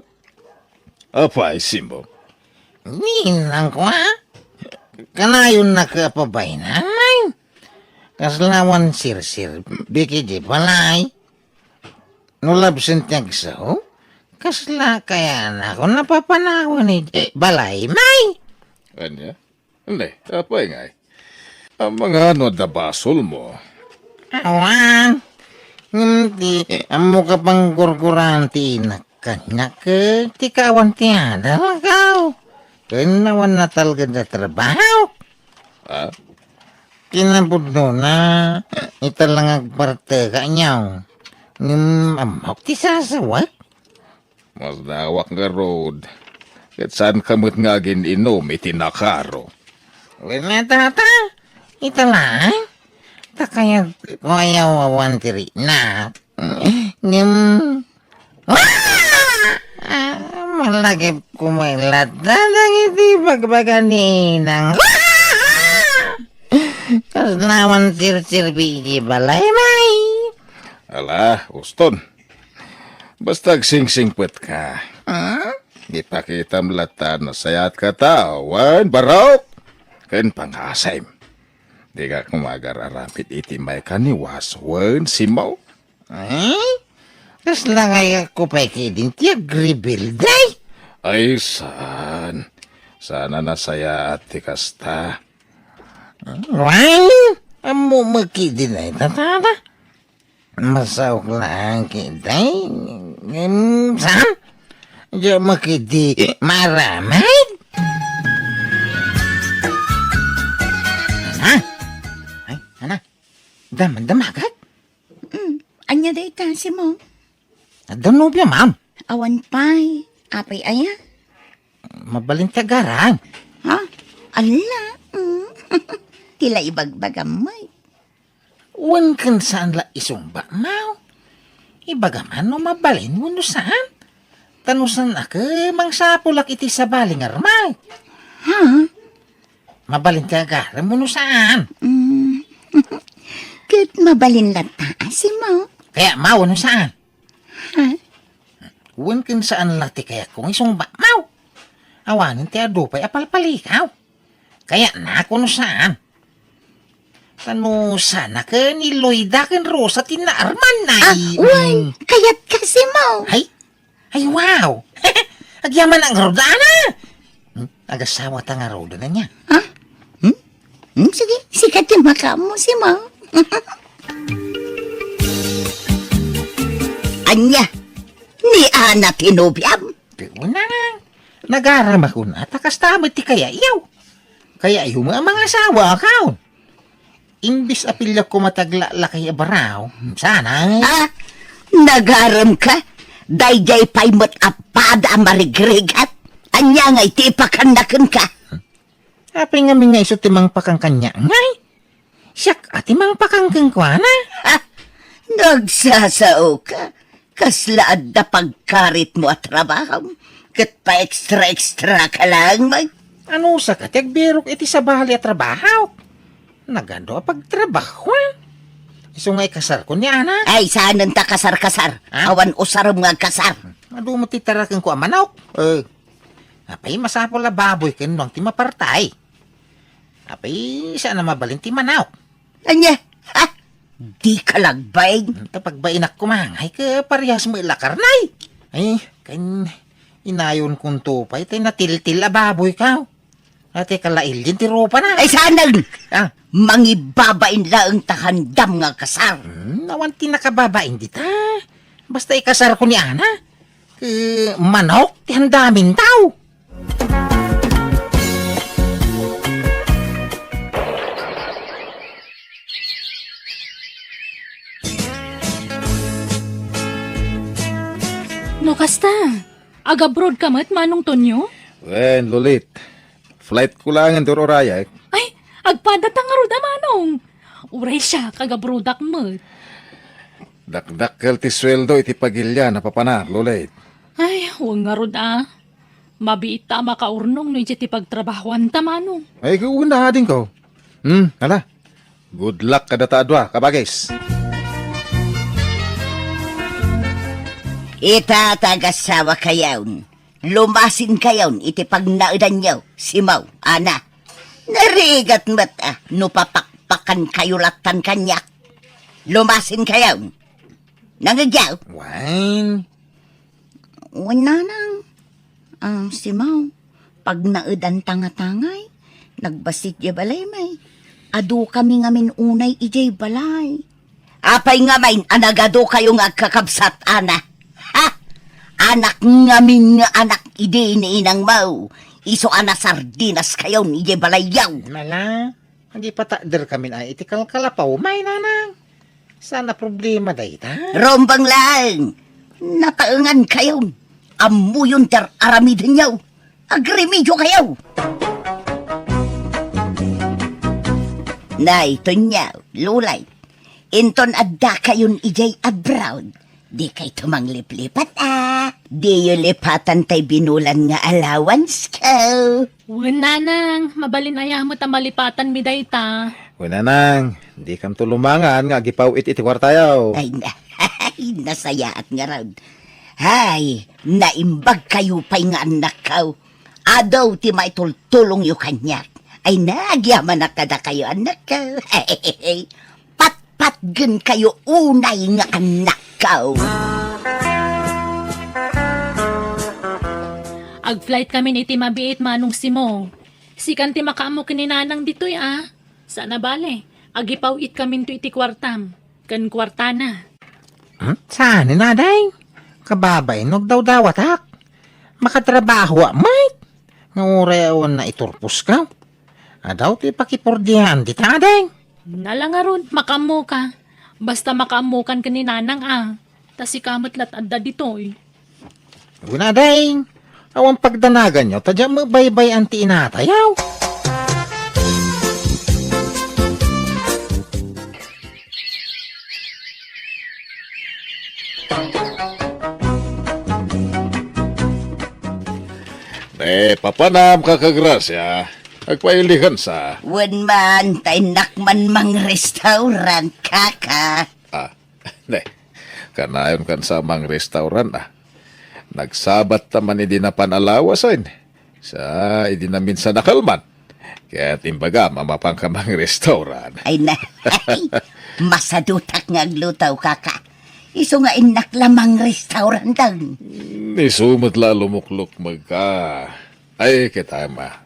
Apay, Simo? Ninang ko, ha? Kanayon na ka pabaynan, Mike. Kaslawan sirsir, biki di balay. No labsen ti agsaw, kasla kayan ako napapanawan iti balay, may? Ania? Ne, apay ngay? Amangan no adda basolmo? Awan. Ngem ti ammo ka pangkurkuran ti inak kaniak, ti kaawan ti adalkaw. ken awan natalged a trabaho. Ah? Kinapudnona, ita la nga agparteka, nyaw. Ngem ammok ti sasawak. Masdawak ngarud. Ket saanka met nga agin-inom iti nakaro. Wen, tata, ita laeng. Ta kayatko a yawawan ti riknak. Ngem, ah! Ah, malagipko met latta dagiti bagbaga ni inang. Kasla awan serserbi iti balay, may. Ala, uston. Basta agsingsingpetka. Ah? Ipakitam latta no sayaat ka tao, wen barok ken pangasem. Dika koma agar-aramid iti maikaniwas wen Simao. Eh? Kasla nga ayatko pay ketdin ti agrebelde? Ay, saan? Saan a nasayaat ti kasta? Wen, ammom met ketdin ay, tata. Masaok laeng ketdi, ngem saan? Diak met ketdi maaramid. Ana? Ay, ana? Dam-, damagat? Mm, ania dayta, Simon? Adda nobiam? Awan pay. Apay aya? Mabalin ti agaram. Ha? Ala? Mm. Ti la ibagbagam, may. Wen ken saan la isungbatmo. Ibagam no mabalin wenno saan. Ta no saan a ket mangsapulak iti sabali nga armay. Ha? Mabalin ti agaram wenno saan. Mm. Ket mabalin latta, Simon. Kayatmo wenno saan. Ha? Wen ken saan la ti kayatko nga isungbatmo. Awanen ti adu pay a palpalikaw. Kayatnak wenno saan. Ta no saan a ket ni Loida ken Rosa ti naarman, ah, ay, wen, mm. Kayatka, Simon. Ay? Ay, wow! Agyamanak ngarud, ana! Hmm? Agasawata ngarud, ania? Ha? Hmm? Hmm, sige, sika ti makaammo, Simon. Ania? Ni Ana ti nobiam? Ti una, nagaramak una, ta kasta met ti kayatyo. Kayatyo met a mangasawa, akaw. Imbes a piliak koma ti aglaklakay a baraw, saan a? Ah, nagaramka? Daydiay pay met a pada a marigrigat? Ania ngay ti ipakanna kenka? Apay ngamin nga isu ti mangpakan kaniak, ngay? Siak a ti mangpakan kenkuana. Ha? Nagsasaoka? Kasla adda pagkaritmo a trabahom, ket pa-extra-extra ka laeng, may. Anusaka ti agbirok iti sabali a trabaho? Nagadu a pagtrabahoan. Isu nga ikasarko ni Ana. Ay, saanen ta kasar-kasar. Ha? Awan usarem nga agkasar. Adu met ti tarakenko a manok. Eh. Apay, masapul a baboy ken nuang ti mapartay. Apay, saan a mabalin ti manok? Ania? Ha? Dika la agbain? Ta pagbainak koma, ay, ket parehas met la karne. Ay, ken inayonkonto pay, tay natiltil a baboyko. Ati kalailin ti rupana. Ay, saanen? Ah. Mangibabain laeng ta handam nga agkasar. Hmm, awan ti nakababain dita. Basta ikasarko ni Ana. Ket manok ti handaminto. No kasta, agabrodka met, Manong Tonyo? Wen, Lolit. Flightko laengen ti ur-urayek. Ay, agpadata ngarud a, Manong. Uray siak, agabrodak met. Dakdakkel ti sueldo iti pagilian a papanak, Lolit. Ay, wen ngarud a. Mabiitta a makaurnong no idiay ti pagtrabahoanta, Manong. Ay, ket wen adingko. Hmm, ala. Good luck kadata a dua, kabagis. Ita, ta agasawakayon, lumasinkayon iti pagnaedanyo, Simao, Ana. Narigat met a no papakpakankayo lattan kaniak. Lumasinkayon. Nangegyaw? Wen. Wen, Nanang. Ah, Simao, pagnaedanta nga tangay, nagbassit diay balay, may. Adukami ngamin unay idiay balay. Apay ngamin a nagadukayo nga agkakabsat, Ana? Ha? Anak ngamin nga anak idi ni inangmo. Isu a nasardinaskayon idiay balayyo. Mala, agipatakderkamin ay iti kalkalapaw, may nanang. Saan a problema dayta? Rumbeng laeng. Nataengankayon. Ammoyon ti ar-aramidenyo. Agremediokayo. Nay, Tonyo, Lulay, inton addakayon idiay abroad, dikayto mangliplipat, a. Diyo lipatan tay binulan nga allowance ko. Wen, nanang, mabalin aya met a malipatanmi dayta. Wen, nanang, dikamto lumangan nga agipaw-it iti kuartayo. Ay, na-, ay, nasayaat ngarud. Hay, naimbagkayo pay nga annakko. Adu ti maitultulongyo kaniak. Ay, nagyamanak kadakayo, annakko. Patpatgenkayo unay nga annakko. Agflight kamin iti mabiit, Manong Simo. Sikan ti makaammo ken ni Nanang ditoy, a. Saan a bale, agipaw-it kaminto iti kuartam ken kuartana. Hmm? Saan, Aday? Kababain no agdawdawatak. Makatrabahoak met. Nga uray awan naiturposka. Adu ti pakipordiaan dita, Aday. Nala ngarud, makaammoka. Basta makaammokan ken ni Nanang, a. Ta sika met la't adda ditoy. Wen, Aday, awan pagdanaganyo, ta diak met baybay-an ti inatayo. Ne, papanam, Kaka Gracia. Agpailikan sa. Wen man, ta innak man mangrestaurant, Kaka. Ah, ne, kanayon kan sa mangrestaurant, a. Nagsabat ta man idi napan a lawasen. Sa idi naminsan a kalman. Ket imbagam a mapanka mangrestaurant. Ay na, masadutak nga agluto, Kaka. Isu nga innak la mangrestaurant. Isu met la a lumuklukmegka. Ay, ket ama.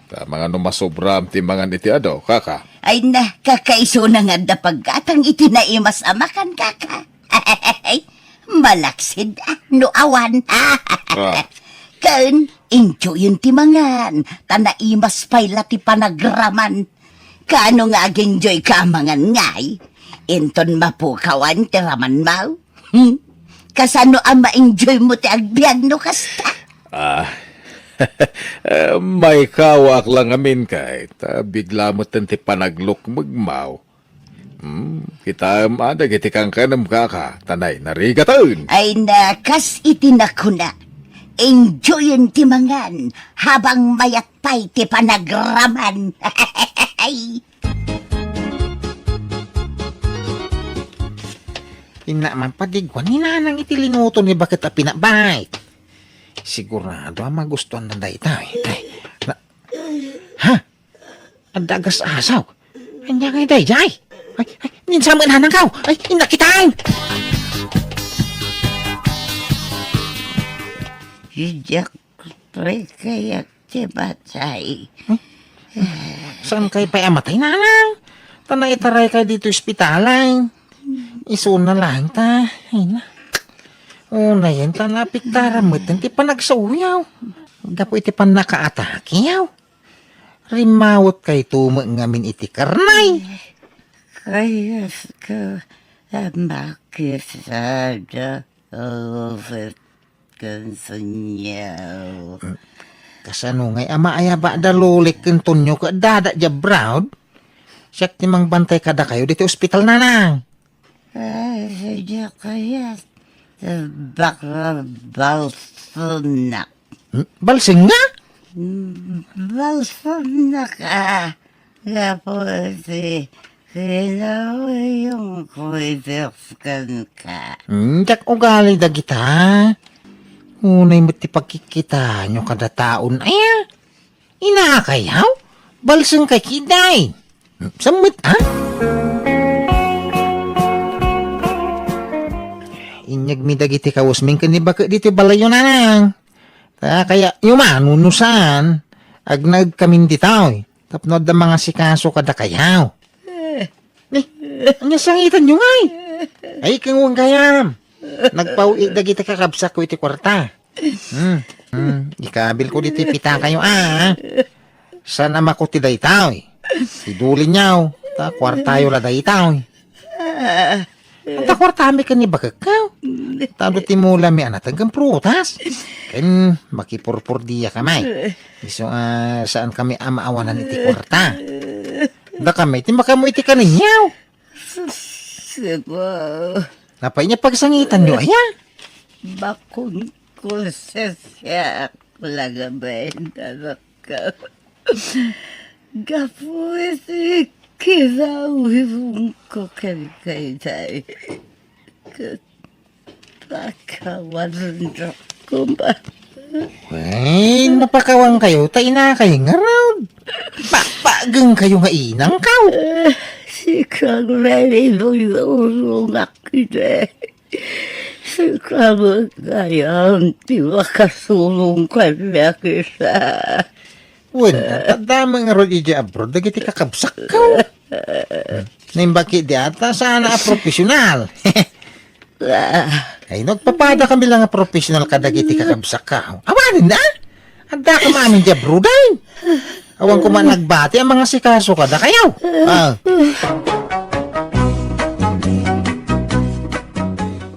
Ta mangano masobram ti mangan iti adu, Kaka? Ay na, Kaka, isuna nga adda paggatang iti naimas a makan, Kaka. Malaksid, a, no awan. Ah. Ken, enjoyen ti mangan, ta naimas pay la ti panagraman. Kaano nga ag-enjoyka a mangan ngay? Inton mapukawan ti ramanmo? Hmm? Kasano a ma-enjoymo ti agbiag no kasta? Ah, eh, maikawaak la ngamin kay, ta bigla metten ti panaglukmegmo. Hmm, kitaem a dagiti kankanem, Kaka, ta nainarigaten. Ay na, kas iti nakuna, enjoyen ti mangan habang mayat pay ti panagraman. Inna man padigwan ni Nanang iti linuto ni baket a pinabait. Sigurado a magustuanna dayta. Ay, na, ha? Adda agas-asaw. Ania ngay daydiay? Ay, ay, ninsa met nanangkaw. Ay, inna kitaen. Diak pay kayak ti matay. Huh? Saan kay pay a matay, Nanang? Ta naitaray kay ditoy ospital, ay. Isuna lang ta. Ay na. Unayen ta naapektaran met ti panagsaoyaw. Gapu iti pannakaatakeyaw. Rimmawot kayto met ngamin iti karnay. Kayat ka a makisada, Robert Consuño. Kasano ngay a maayaba da Lolek ken Tonyo ket dada dia abroad? Siak ti mangbantay kadakayo ditoy ospital, Nanang. Ay, sadiak kayat. Bakla balsenak. Hmm? Balseng nga? Hmm, balsenak, a. Gapu iti kinawayong kuiderskan ka. Hmm, diak ugali dagita. Unay met ti pagkikitaanyo kada taon. Ay, a. Inakayaw? Balseng kay kiday. Sammet, a? Inyegmi dagiti kawesmi ken ni baket ditoy balayyo, Nanang. Ta kayatyo man, wenno saan, agnaed kamin ditoy. Tapno adda mangasikaso kadakayaw. Eh, ni, ania sangitanyo ngay? Ay, ken wen gayam. Nagpaw-it dagiti kakabsatko iti kuarta. Hmm. Hmm, ikabilko ditoy pitakayo, a. Saan a makuti daytoy? Ti dulinyo, ta kuartayo la daytoy. Anta kuartami ken ni bakekko? Tado ti mulami a nateg ken prutas. Ken makipurpurdiakami. Isu a saankami a maawanan iti kuarta. Dakami ti makaammo iti kaniyo. Sus, Apo. Apay nga pagsangitanyo aya? Bakon ko sisiak lagaben, anak ko. Gapu iti kinawibong ko ken kayday. Ket pakawandak koma. Wen, napakawankayo, ta inakay ngarud. Pakpagengkayo nga inangkaw. Eh, sika nga rinulungak ide. Sika met gayam ti makasurong kaniak ita. Wen, ta dameng ngarud idiay abroad dagiti kakabsatko. Naimbag ketdi a ta saan a profesional. Ay, nagpapadakami la nga profesional kadagiti kakabsatko. Awanen na? Addaka maamin idiay abroad, ay. Awan koma nagbati a mangasikaso kadakayo. Ah.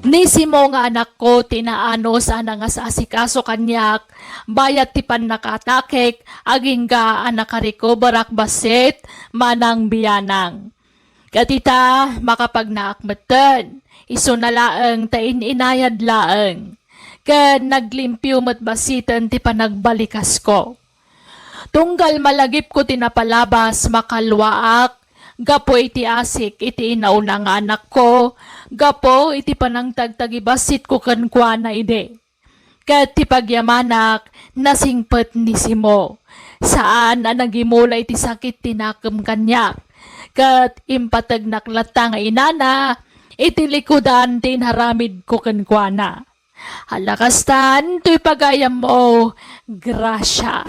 Ni Simo nga anakko ti naanus a nangasasikaso kaniak, bayat ti pannakaatakek, agingga a nakarecoverak bassit, manang biyanang. Ket ita, makapagnaak metten, isuna laeng ta in-inayad laeng. Ket naglimpio met bassiten ti panagbalikasko. Tunggal malagipko ti napalabas, makalluaak, gapu iti asik iti inauna nga anakko, gapu iti panangtagtagibassitko kenkuana idi. Ket ti pagyamanak, nasingpet ni Simo. Saan a nagimula iti sakit ti nakem kaniak. Ket impategnak latta nga inana, iti likudan ti inaramidko kenkuana. Hala kastan, toy pagayammo, Gracia.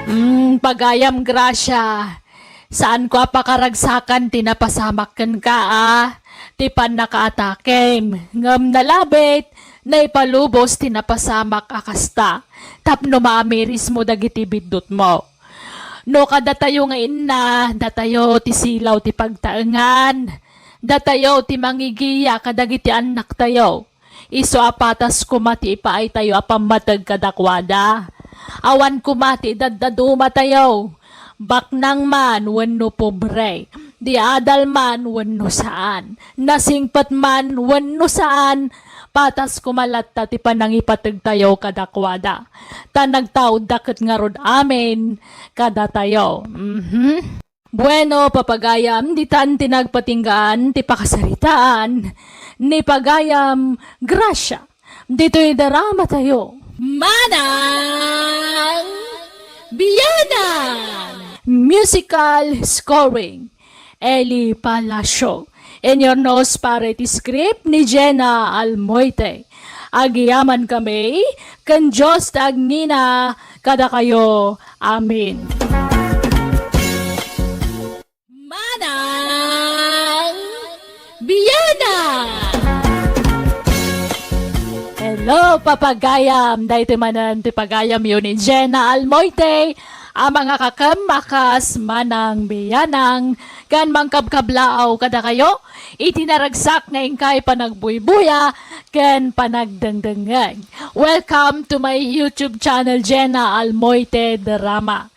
Mm, pagayam, Gracia. Saanko a pakaragsakan ti napasamak kenka a ti pannakaatakem, ngem nalabit, naipalubos ti napasamak a kasta, tapno maamirismo dagiti biddutmo. No kadatayo nga inna, datayo ti silaw ti pagtaengan, datayo ti mangigiya kadagiti annaktayo. Isu a patas koma ti ipaaytayo a pammateg kadakuada. Awan koma ti idadadumatayo. Baknang man wenno pobre, di adal man wenno saan, nasingpet man wenno saan, patas koma latta ti panangipategtayo kadakuada. Ta nagtaudda ket ngarud amin kadatayo. Mhm. Bueno, papagayam, ditan ti nagpatinggaan ti pakasaritaan ni pagayam Gracia ditoy drama tayo. Manang Biyanang! Musical scoring, Eli Palacio. In your nose para iti script ni Jenna Almoite. Agyamankami, ken Dios ti agnina kadakayo. Amen. Manang Biyanang! Hello, papagayam! Daytoy manen ti pagayamyo ni Jenna Almoite, a mangakakem a kas Manang Biyanang, ken mangkabkablaaw kadakayo iti naragsak nga inkay panagbuybuya ken panagdengdengngeg. Welcome to my YouTube channel, Jenna Almoite Drama.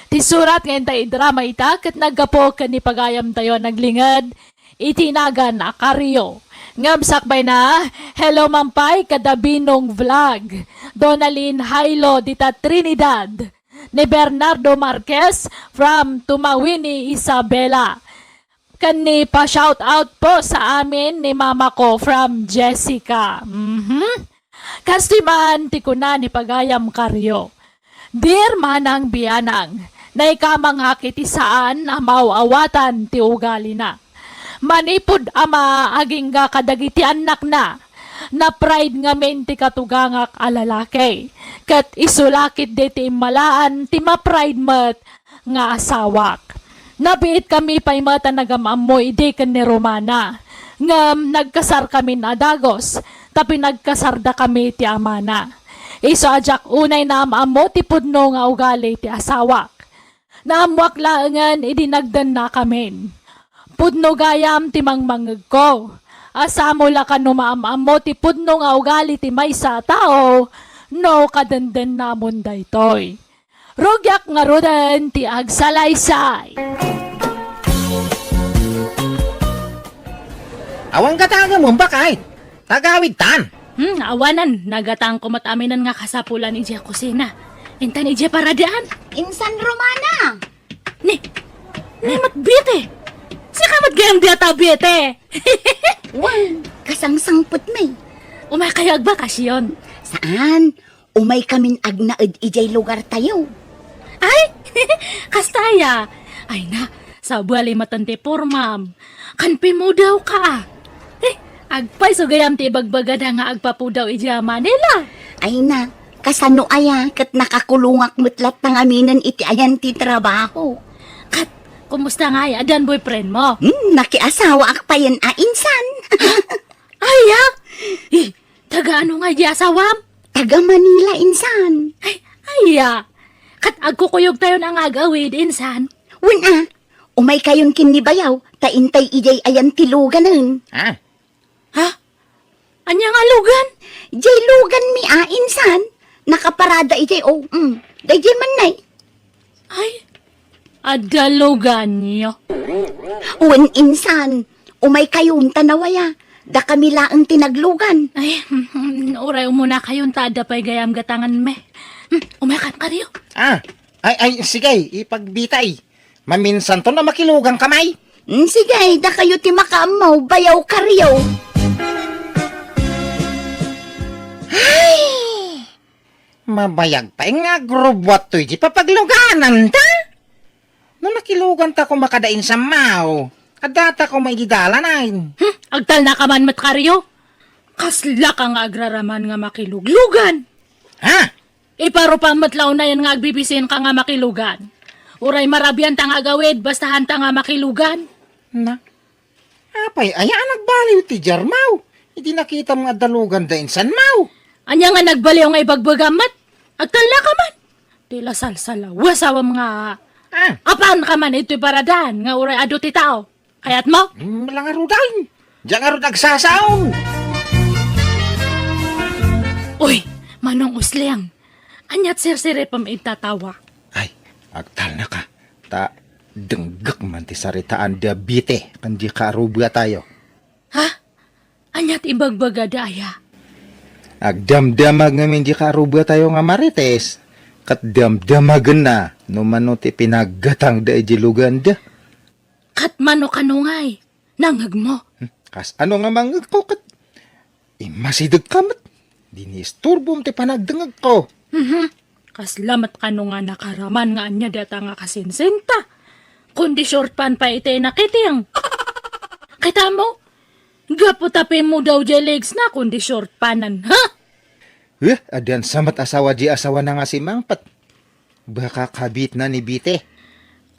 Ti surat nga intay idrama ita ket naggapu ken ni pagayamtayo a naglinged iti nagan a Kario. Ngem sakbayna, hello man pay kada Binong Vlog, Donalyn Hailo dita Trinidad, ni Bernardo Marquez from Tumawini, Isabela. Ken ni pa-shout out po sa amin ni mama ko from Jessica. Mhm. Kastoy man ti kuna ni pagayam Kario, "Dear Manang Biyanang, naikamangak iti saan a maaw-awatan ti ugalina. Manipud ama agingga kadagiti annakna, na-pride ngamin ti katugangak a lalaki, ket isu la ketdi ti immalaan ti ma-pride met nga asawak. Nabiitkami pay met a nagam-ammo idi ken ni Romana, ngem nagkasarkamin a dagus, ta pinagkasardakami ti amana. Isu a diak unay naam-ammo ti pudno nga ugali ti asawak. Naammoak laengen idi nagdennakamin. Pudno gayam ti mangmangngegko. Asamo la kano maam-ammo ti pudno nga ugali ti maysa a tao no kadendennamon daytoy. Rugiak ngaruden ti agsalaysay. Awan gata nga mumbak ay. Tagawid tan. Hmm, awanan, nagatangko met aminen nga kasapulan idiay kusina. Intan idiay paradaan. Insan Romana! Ni, ni met Bite! Sika met gayam dayta Bite! Wan, kasangsangpet mi. Umay kayo agbakasyon? Saan? Umay kamin agnaed idiay lugar tayo. Ay, kasta aya. Ay na, sabali matan ti pormam. Kan pimudaw ka, ah. Eh, agpayso gayam ti ibagbagada nga agpapudaw idiay Manila. Ay na, kasano aya ket nakakulongak met latta ngaminen iti ayan ti trabaho. Kat, kumusta nga aya? Addan boyfriend mo? Hmm, nakiasawaak payen a insan. Aya? Eh, taga ano nga di asawam? Taga Manila insan. Ay, aya. Kat agkukuyog tayo nga agawid insan. Wen a, umay kayon ken ni bayaw, ta intay idiay ayan ti luganen. Ah, Ha? Ania nga lugan? Jay lugan mi a, insan. Nakaparada ijay, oh, mm. Dayjay man nay. Ay, adda luganyo. Wen, insan. Umay kayon ta nawaya. Dakami laeng ti naglugan. Ay, uray umuna kayon ta adda pay gayam gatangan mi. Hmm, umay kan kariyo. Ah, ay, ay, sige, ipagbitay. Maminsanto na makilugan ka, may? Mm, sige, dakayo ti makaammo, bayaw kariyo. Ay! Mabayag pay nga agrubbuat toy di papagluganan ta? No nakilugan ta koma kada insan maw, adda ta koma idi dalan ay. Hmm, agtalna ka man met kariyo. Kasla ka nga agraraman nga makiluglugan. Ha? Iparupa met la unayen nga agbibisin ka nga makilugan. Uray marabian ta nga agawid, basta han ta nga makilugan. Na, apay, aya a nagbaliw ti jarmaw? Idi nakitam nga adda lugan da insan maw. Ania nga nagbaliw nga ibagbagam met? Agtalna ka man. Ti la salsalaw, asawam nga. Ah. Apan ka man itoy paradan nga uray adu ti tao. Kayat mo? Mm, langarudan. Diyan ngarud agsasaon. Uy, Manong Usliang. Aniat sirsiripem ita tawa? Ay, agtalna ka. Ta, denggek man ti saritaan da Bite, kan di kaarubia tayo. Ha? Aniat ibagbaga da aya? Agdamdamag ngamin di kaarubia tayo nga Marites. Kat damdamagen na, no mano ti pinaggatang da iji lugan da. Kat mano kano ngay? Nangngegmo? Hmm, kas ano nga mangngegko ket immasidegka met? Di ni isturbom ti panagdengngegko. Mhm. Kasla met kano nga nakaraman nga ania data nga kasinsinta. Kundi short pan pay iti nakiting. Kita mo? Gapu ta pimmudaw jay legs na, kundi short panan, ha? Eh, addan sa met asawa di asawa na nga simangpet. Baka kabit na ni Bite.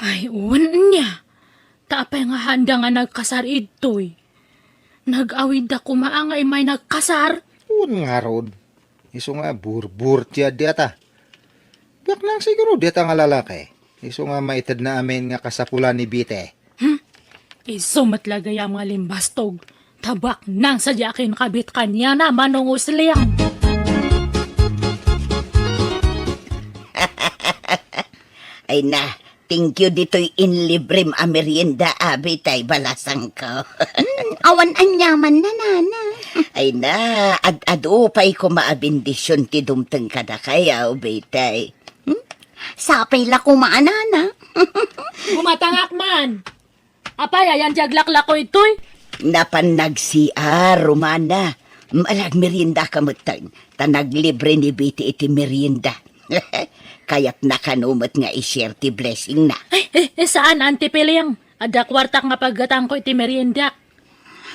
Ay, wen nia. Ta apay nga handa nga nagkasar idtoy? Nag-awid da koma nga imay nagkasar? Wen ngarud. Isu nga burbur ti adda ta. Baknang siguro data nga lalaki. Isu nga maited na amin nga kasapulan ni Bite. Hmm? Isu met la gayam nga limbastog. Tabak nang sadya akin kabit kaniana, Manong Usliang. Ay na, thank you ditoy inlibrem a merienda, abi tay balasangko. Hmm, awan aniaman na, nana. Ay na, ad-adu pay koma a bendision ti dumteng kadakayo, bitay. Hmm? Sapay la koma a, nana. Kumatangak man. Apay, ayan ti aglaklako itoy? Napan nag-C R, Romana. Alag merienda ka metten, ta naglibre ni Bite iti merienda. Kayatna kano met nga i-share ti blessing na. Ay, eh, eh, saan, Auntie Piling? Adda kuartak nga paggatangko iti merienda.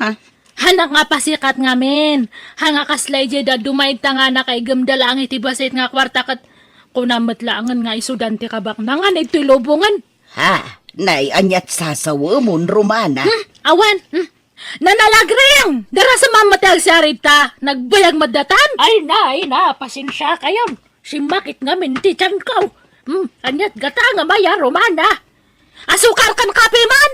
Ha? Hanak nga pasikat ngamin. Ha nga kasla ijay da dumaig ta nga nakaigemda laeng iti basit nga kuarta ket kuna met laengen nga isudan ti kabaknangan iti lubongen. Ha? Nay, aniat sasawemon, Romana? Hmm, awan. Hmm. Nanalagring! Dara sa mamati agsiarid ta. Nagbayag madatan? Ay na, ay na. Pasensiakayon. Simmakit ngamin ti tiyanko. Hmm, aniat gata nga maya, Romana? Asukar ken kape man?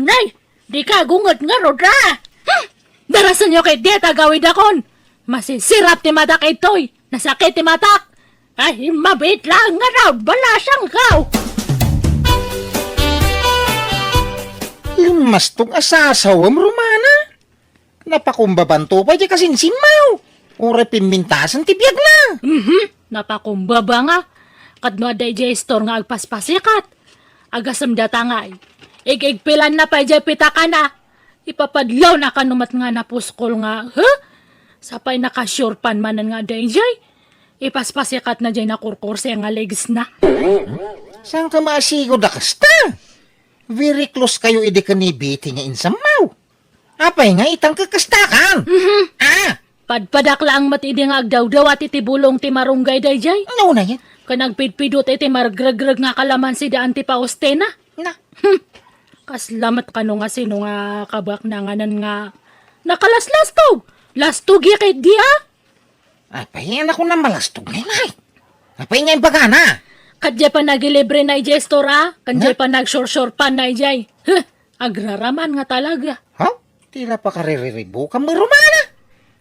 Nay, dika gunget ngarud, a? Hmm, darasenyo ket diay agawidakon. Masisirap ti matak itoy. Nasakit ti matak. Ay, mabiit laeng ngarud, balasangko. Limmastog a sasawem, Romana. Napakumbabanto pay diay kasinsinmo. Uray pimmintasen ti biagna. Mhm, napakumbaba nga. Ket no adda idiay istor nga agpaspasikat, agasem data ngay. Igigpilanna pay diay pitakana. Ipapadlawna kano met nga napuskol nga, huh? Sapay naka-sure pan manen nga adda idiay. Ipaspasikatna diay nakurkurse nga legsna. Saanka maasigur da kasta? Very close kayo idi ken ni Betty nga insammo. Apay nga itang kakastakan? Mhm. Ah! Padpadak laeng met idi nga agdawdawat iti bulong ti marunggay daydiay. Ano na yan? Ken agpidpidut iti margregreg nga kalamansi da Auntie Faustina. Na. Hmm. Kasla met kano nga sino nga kabaknanganan nga nakalaslastog. Lastog ya ket di, a? Apay, anak ko na malastog ngay, ngay. Apay nga imbagana? Kadya pa nagilibre na ijay store, a? Kadya Na? pa nagsursur pa na ijay. Huh! Agraraman nga talaga. Ha? Tila pa kaririribo ka, Romana.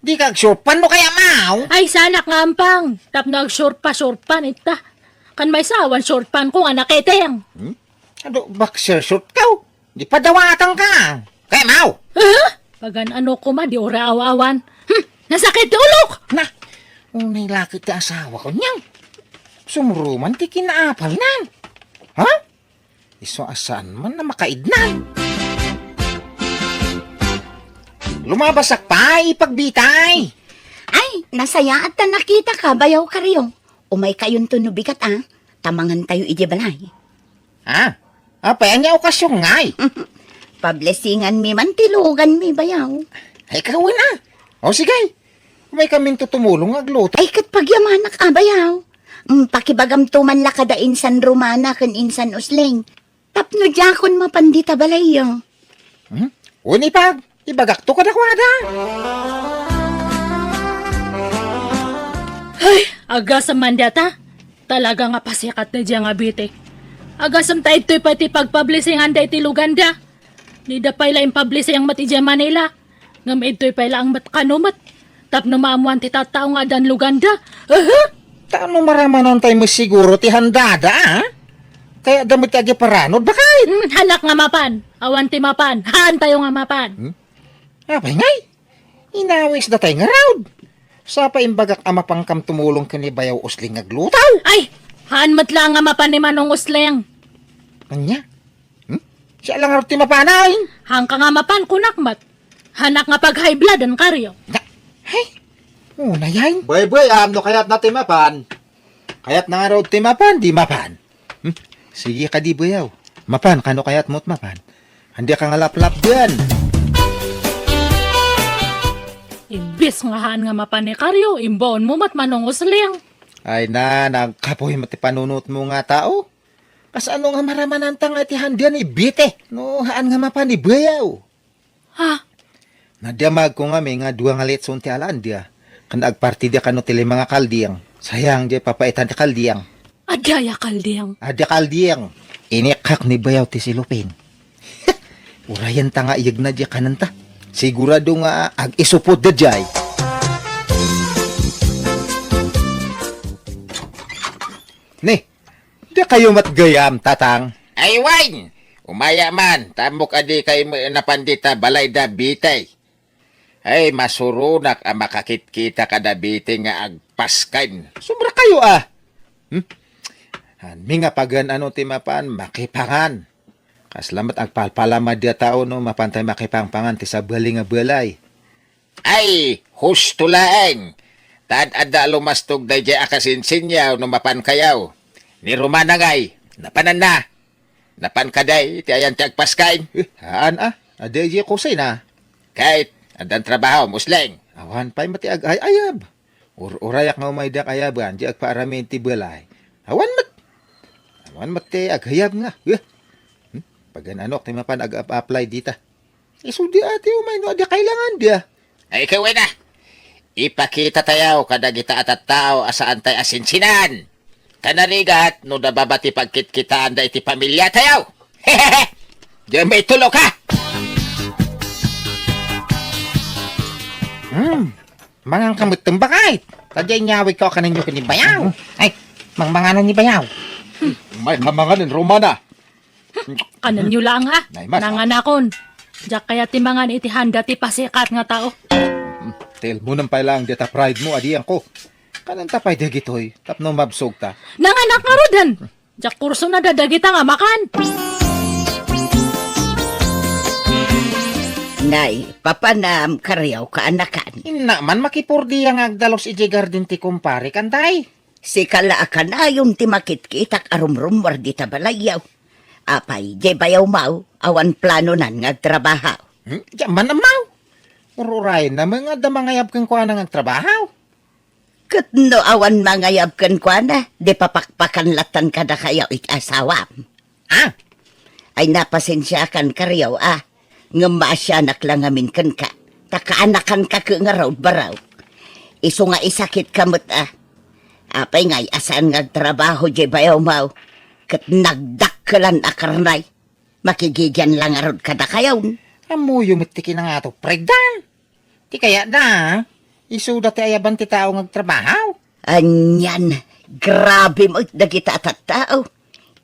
Di ka agsurpan no kaya, maw? Ay, sanak nga ampang. Tapno agsurpa-surpan ita. Kan may sawan, surpan ko nga naketeng. Hmm? Adu, boxer short ka, oh. Di padawatan ka. Kaya, maw? Huh? Pagan-ano koma, di ora aw-awan. Hmm, nasakit ti ulok! Na, unay lakit ti asawa ko niyan. Sumruman ti kinaapal nan. Ha? Isu a saan man a makaidnan. Lumabasak pay, ipagbitay. Ay, nasayaat ta nakitaka, bayaw Kario. Umaykayonto no bigat, a. Ta mangantayo idiay balay. Ha? Apay, ania okasion ngay? Pablesinganmi man ti luganmi, bayaw. Ay, kawen a. O, sige. Umaykaminto tumulong nga agluto. Ay, ket pagyamanak a, bayaw. Mm, pakibagamto man la kada insan Romana ken insan Usleng. Tapno diakon mapan dita balayyo. Hmm? Wen ipag, ibagakto kadakuada. Ay, agasem man data. Talaga nga pasikat daydiay nga Betty. Agasem ta idtoy pay ti pagpablesingan daytoy luganda. Dida pay la impablising met idiay Manila. Ngem idtoy pay laeng met kano met. Tapno maammoan ti tattao nga addan luganda. Aha! Ta no maramanantay met siguro ti handada, a? Kayatda met ti agiparanod, baket? Hmm, hanak nga mapan. Awan ti mapan. Haantayo nga mapan. Hmm? Apay ngay? Inawisdatay ngarud. Sapay imbagak a mapankam tumulong ken ni Bayaw Usleng nga agluto. Ay! Haan met laeng nga mapan ni Manong Usleng. Ania? Hmm? Siak la ngarud ti mapan, ay. Haanka nga mapan, kunak met. Hanak nga pag-high blood-en, Kario. Na, ay, unay. Baybay-am no kayatna ti mapan. Kayatna ngarud ti mapan, di mapan. Hmm? Sige kadi, Bayaw. Mapan, kano kayatmo ti mapan? Ania ka nga laplapdin? Imbes nga haan nga mapan ni Kario, imbaonmo met Manong Usleng. Ay na, nagkapoy met ti panunotmo nga tao. Kasano nga maramananta nga iti handia ni Betty no haan nga mapan ni Bayaw? Ha? Nadamagko ngamin nga dua nga litson ti alaandia. Ken agpartida kano ti lima nga kalding. Sayang diay papaitan ti kalding. Adda aya kalding? Adda kalding. Inikkak ni Bayaw ti silupin. Urayenta nga iyegna diay kanenta. Sigurado nga ag-isupod daydiay. Ni, dakayo met gayam, Tatang? Ay, wen! Umaya man, ta ammok a dikay met napan dita balay da Betty. Ay, masuronak a makakitkita kada Betty nga agpasken. Sobra kayo, a! Hmm? Hanmi nga pagan-ano ti mapan, makipangan. Kasla met agpalpalama dia tao no mapantay makipangpangan ti sabali nga balay. Ay, husto laeng. Ta ad-adda a lumastog daydiay a kasinsinyo no mapankayo. Ni Romana ngay, napananna. Napan kadi ti ayan ti agpasken? Eh, haan a. Adda idiay kusina. Ket, addan trabahom, Usleng? Awan pay met ti agay-ayab. Ur-urayak nga umaydak ayaban, di agpaaramin ti balay. Awan met. Awan met ti agayab nga. Eh. Hmm? Pagan-anok ti mapan ag-apply dita. Isu di ati umay no adi kailangan dia. Ay, ikaw na. Ipakita tayo kadagita a tattao a saan tayo asinsinan. Ta narigat no dababa ti pagkitkitaan da iti pamilya tayo. Di may tulo ka. Hmm. Mangan ka met tembakay. Tadya inyawid ka kaninyo ken ni Bayaw. Ay, mangmanganan ni Bayaw. May kamanganan, Romana. Kanenyo lang, ah. Nay, mas, ah. Nanganakon. Diak kayat ti mangan iti handa ti pasikat nga tao. Hmm, tilmonem pay lang dita pride mo, adian ko. Kanan ta pay dagitoy, tapno mabsog ta. Nanganak nga rudan. Diak kurso na dadagita nga makan. Nay, papanam, kariaw kaanakan. Inna man makipurdia nga agdalus iti garden ti kumpare kan, tay. Sika la a kanayon ti makitkitak a rumrummuar dita balayyo. Apay, diay bayaw maw, awan planonan nga agtrabaho. Hmm? Diak man ammaw. Ururayen na nga adda mangayab kenkuana nga agtrabaho. Ket no awan mangayab kenkuana, di papakpakan latan kadakayo iti asawam. Ah? Ay, napasensiakan kariaw, ah. Ngem maasianak la ngamin kenka. Ta kaanakanka ket ngarud, baraw. Isu nga isakitka met, ah. Apay ngay a saan nga agtrabaho diay bayaw maw? Ket nagdakkelan a karnay. Makigigian la ngarud kadakayon. Ammoyo met ti kinangato, Fred, da. Ti kayatda, isuda ti ayaban ti tao nga agtrabaho. Anian, grabe met dagita a tattao.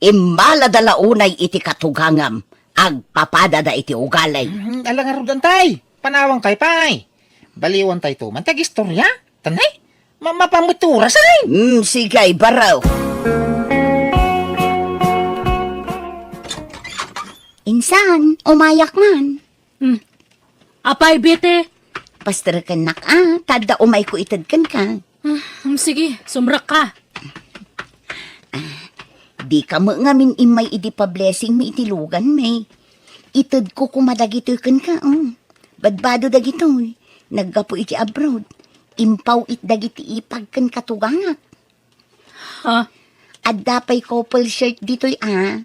Immalada la unay iti katugangam, agpapadada iti ugali. Hmm, ala ngarud, tay. Panawankayo pay. Baliwantayto man ti agistorya. Tanay, ma-, mapamuturas, ay. Hmm, sige, baraw. Insan, umayak man. Hmm. Apay, Bete? Pasterekennak, ah, ta adda umayko ited kenka. Ah, hmm, sige, sumrekka. Dika met ngamin immay idi pa-blessing mi iti lugan mi. Itedko koma dagitoy kenka, oh. Badbado dagitoy. Naggapu iti abroad. Impaw it dagiti ipag ken katugangak. Ha? Adda pay couple shirt ditoy, ah.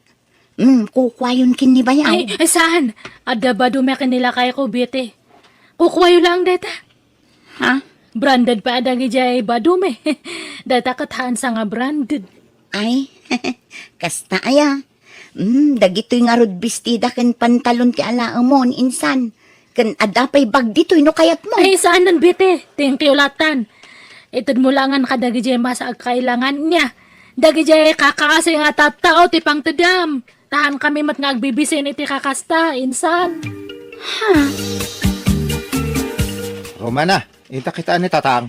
Mm, kukuayon ken ni Bayaw. Ay, ay, saan? Adda badumi ken ni lakayko, Bete. Kukuayo lang dayta. Ha? Branded pay a dagidiay badumi. Dayta ket haansa nga branded. Ay, kasta aya. Mm, dagitoy ngarud bestida ken pantalon ti alaemon, insan. Ken adda pay bag ditoy no kayatmo. Ay, saanen, Bete. Thank you latan. Itedmo langan kadagidiay masa agkailangan niya. Dagidiay kakaasi nga tattao ti pangtedam. Ta haankami met nga agbibisin iti kakasta, insan. Ha? Romana, inta kitaan ni Tatang.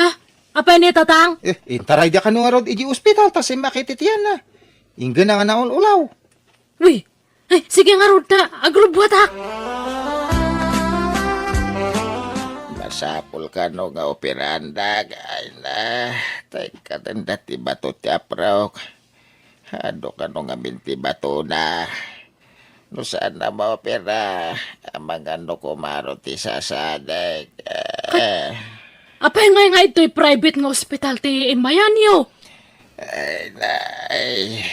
Ha? Apay ni Tatang? Eh, intaray da kano ngarud iti ospital, ta simmakit iti tiyanna. Inggana nga naul-ulaw. Wi, ay, sige ngarud ta, agrubbuatak. Masapul kano nga operaandak, ay na, tay katenda ti bato ti aprok. Adu kano ngamin ti batona. No saan a maopera, amangan no kumaro ti sasadek. Eh. Apay ngay nga itoy private nga ospital ti immayanyo? Ay, nay.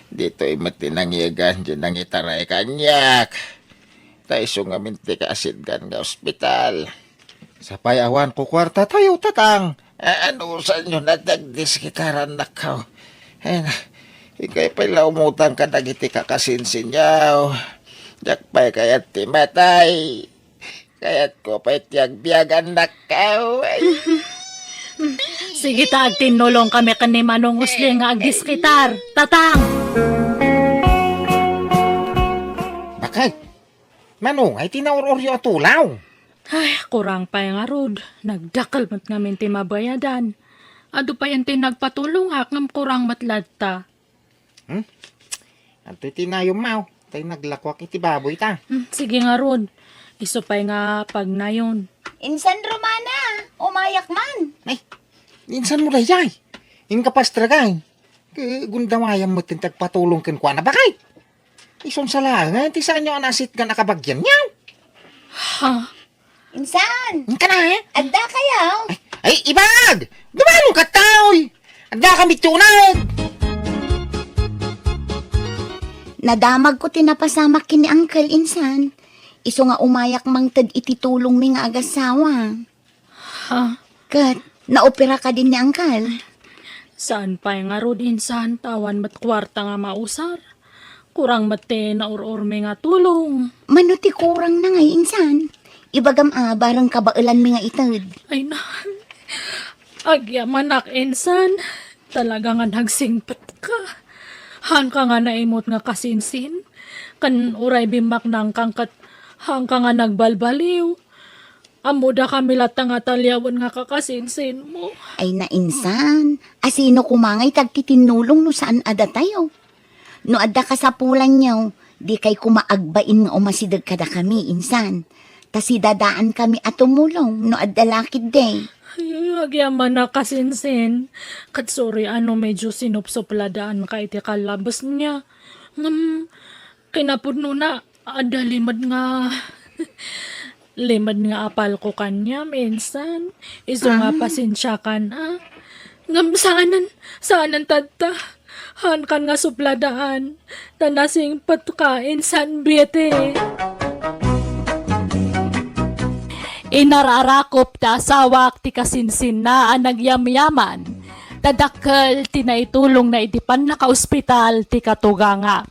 Ditoy met ti nangyegan, di nangitaray kaniak. Ta isu ngamin ti kaasitgan nga ospital. Sapay awan ko kuartatayo, Tatang. A-, anusanyo na ti agdiskitarannak? Ay na, ikay pay la umutang kadagiti kakasinsinyo. Diak pay kayat ti matay. Kayatko pay ti agbiagannak. Ay. Sige ta, agtinnulong kami ken ni Manong Usling nga agdiskitar. Tatang! Bakay, Manong, ay ti naur-uryo a tulaw. Ay, kurang pay ngarud. Nagdakkel met ngamin ti mabayadan. Adu pay ti nagpatulongak ngem kurang met latta. Hmm? Adtoy ti nayom, maw. Tay naglakuak iti baboy ta. Hmm, sige ngarud. Isu pay nga pagnayon. Insan Romana, umayak man. Ay, insan mo dayjay? Inka pastragay. Ke, gundawayam met ti agpatulong kenkuana, bakay. Isun sa laengen ti saanyo a naasitgan a kabagianyo. Ha? Insan! Inka na, eh? Adda kayo? Ay, ay, ibag! Dumano ka, taoy! Adda kami tunay! Nadamag ko ti napasamak ken ni Uncle, insan. Isu nga umayak mangted iti tulongmi nga agassawa. Ha? Ket, naopera kadin ni Angkal? Saan pay ngarud, insan, ta awan met kuarta nga mausar. Kurang met ti naur-urmi nga tulong. Mano ti kurangna ngay, insan? Ibagam a, bareng kabaelanmi nga ited. Ay na, agyamanak, insan. Talaga nga nagsingpetka. Haanka nga naimut nga kasinsin. Ken uray bimmaknangkan ket haanka nga nagbalbaliw. Ammodakami latta nga taliawen nga kakasinsinmo. Ay na, insan, asino koma ngay ti agtitinnulong no saan a datayo? No adda kasapulanyo, dikay koma agbain nga umasideg kadakami, insan. Ta sidadaankami a tumulong no adda la ketdi. Ay, agyamanak, kasinsin. Ket sorry a no medyo sinupsupladaanka iti kallabesna. Ngem, kinapudnona, adda limed nga, limed nga apalko kaniam, insan. Isu nga Ah. pasensiakan, a. Ngem saanen, saanen tatta. Haankan nga supladaan. Ta nasingpetka, insan Betty. Inararakop ti asawak ti kasinsinna a nagyamyaman. Ta dakkel ti naitulongna idi pannakaospital ti katugangak.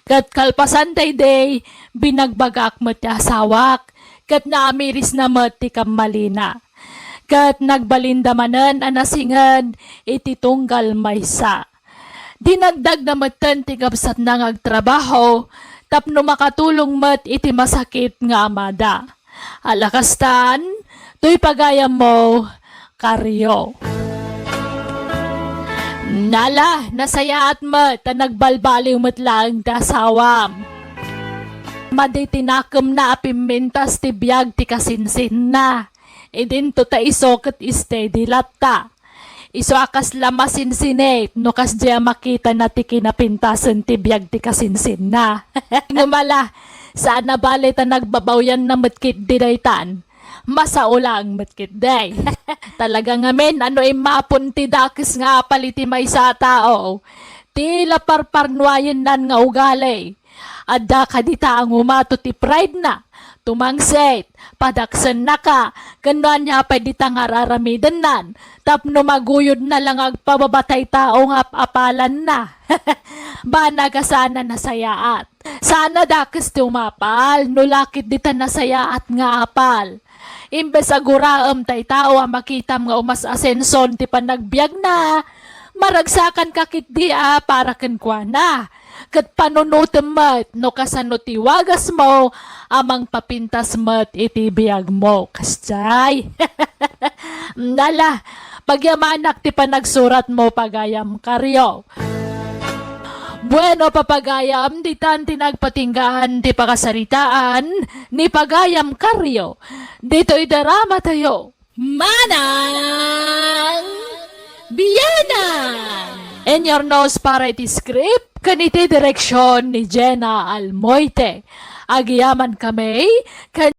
Ket kalpasan daydi, binagbagak met ti asawak, ket naamirisna met ti kammalina. Ket nagbalinda manen a nasinged iti tunggal maysa. Dinagdagna metten ti kabsatna nga agtrabaho tapno makatulong met iti masakit nga amada. Ala kastan, toy pagayammo, Kario. Nala, nasayaat met ta nagbalbaliw met laeng ti asawam. Madi ti nakemna a pimmintas ti biag ti kasinsinna. Idinto ta isu ket steady latta. Isu a kasla masinsinit no kasdiay a makitana ti kinapintasen ti biag ti kasinsinna. Ngem ala, saan a bale ta nagbabawianna met ketdi daytan. Masao laeng met ketdi. Talaga ngamin a no immapon ti dakes nga apal iti maysa a tao, ti la parparnuayennan nga ugali. Adda kadi ta a ngumato ti pride-na, tumangsit, padaksennaka, ken no ania pay dita nga ar-aramidennan, tapno maguyodna la nga agpababa tay tao nga ap-apalanna. Banag a saan a nasayaat. Saan a dakes ti umapal, no la ketdi ta nasayaat nga apal. Imbes a guraem tay tao a makitam nga umas-asenson ti panagbiagna, maragsakanka ketdi a para kenkuana. Ket panunotem met no kasano ti wagasmo a mangpapintas met iti biagmo. Kasdiay. Nala, pagyamanak ti panagsuratmo, pagayam Kario. Bueno, papagayam, ditan ti nagpatinggaan ti pakasaritaan ni pagayam Kario. Ditoy drama tayo. Manang Biyanan! In your nose para iti script, ken iti direksyon ni Jenna Almoite. Agiyaman kami, ken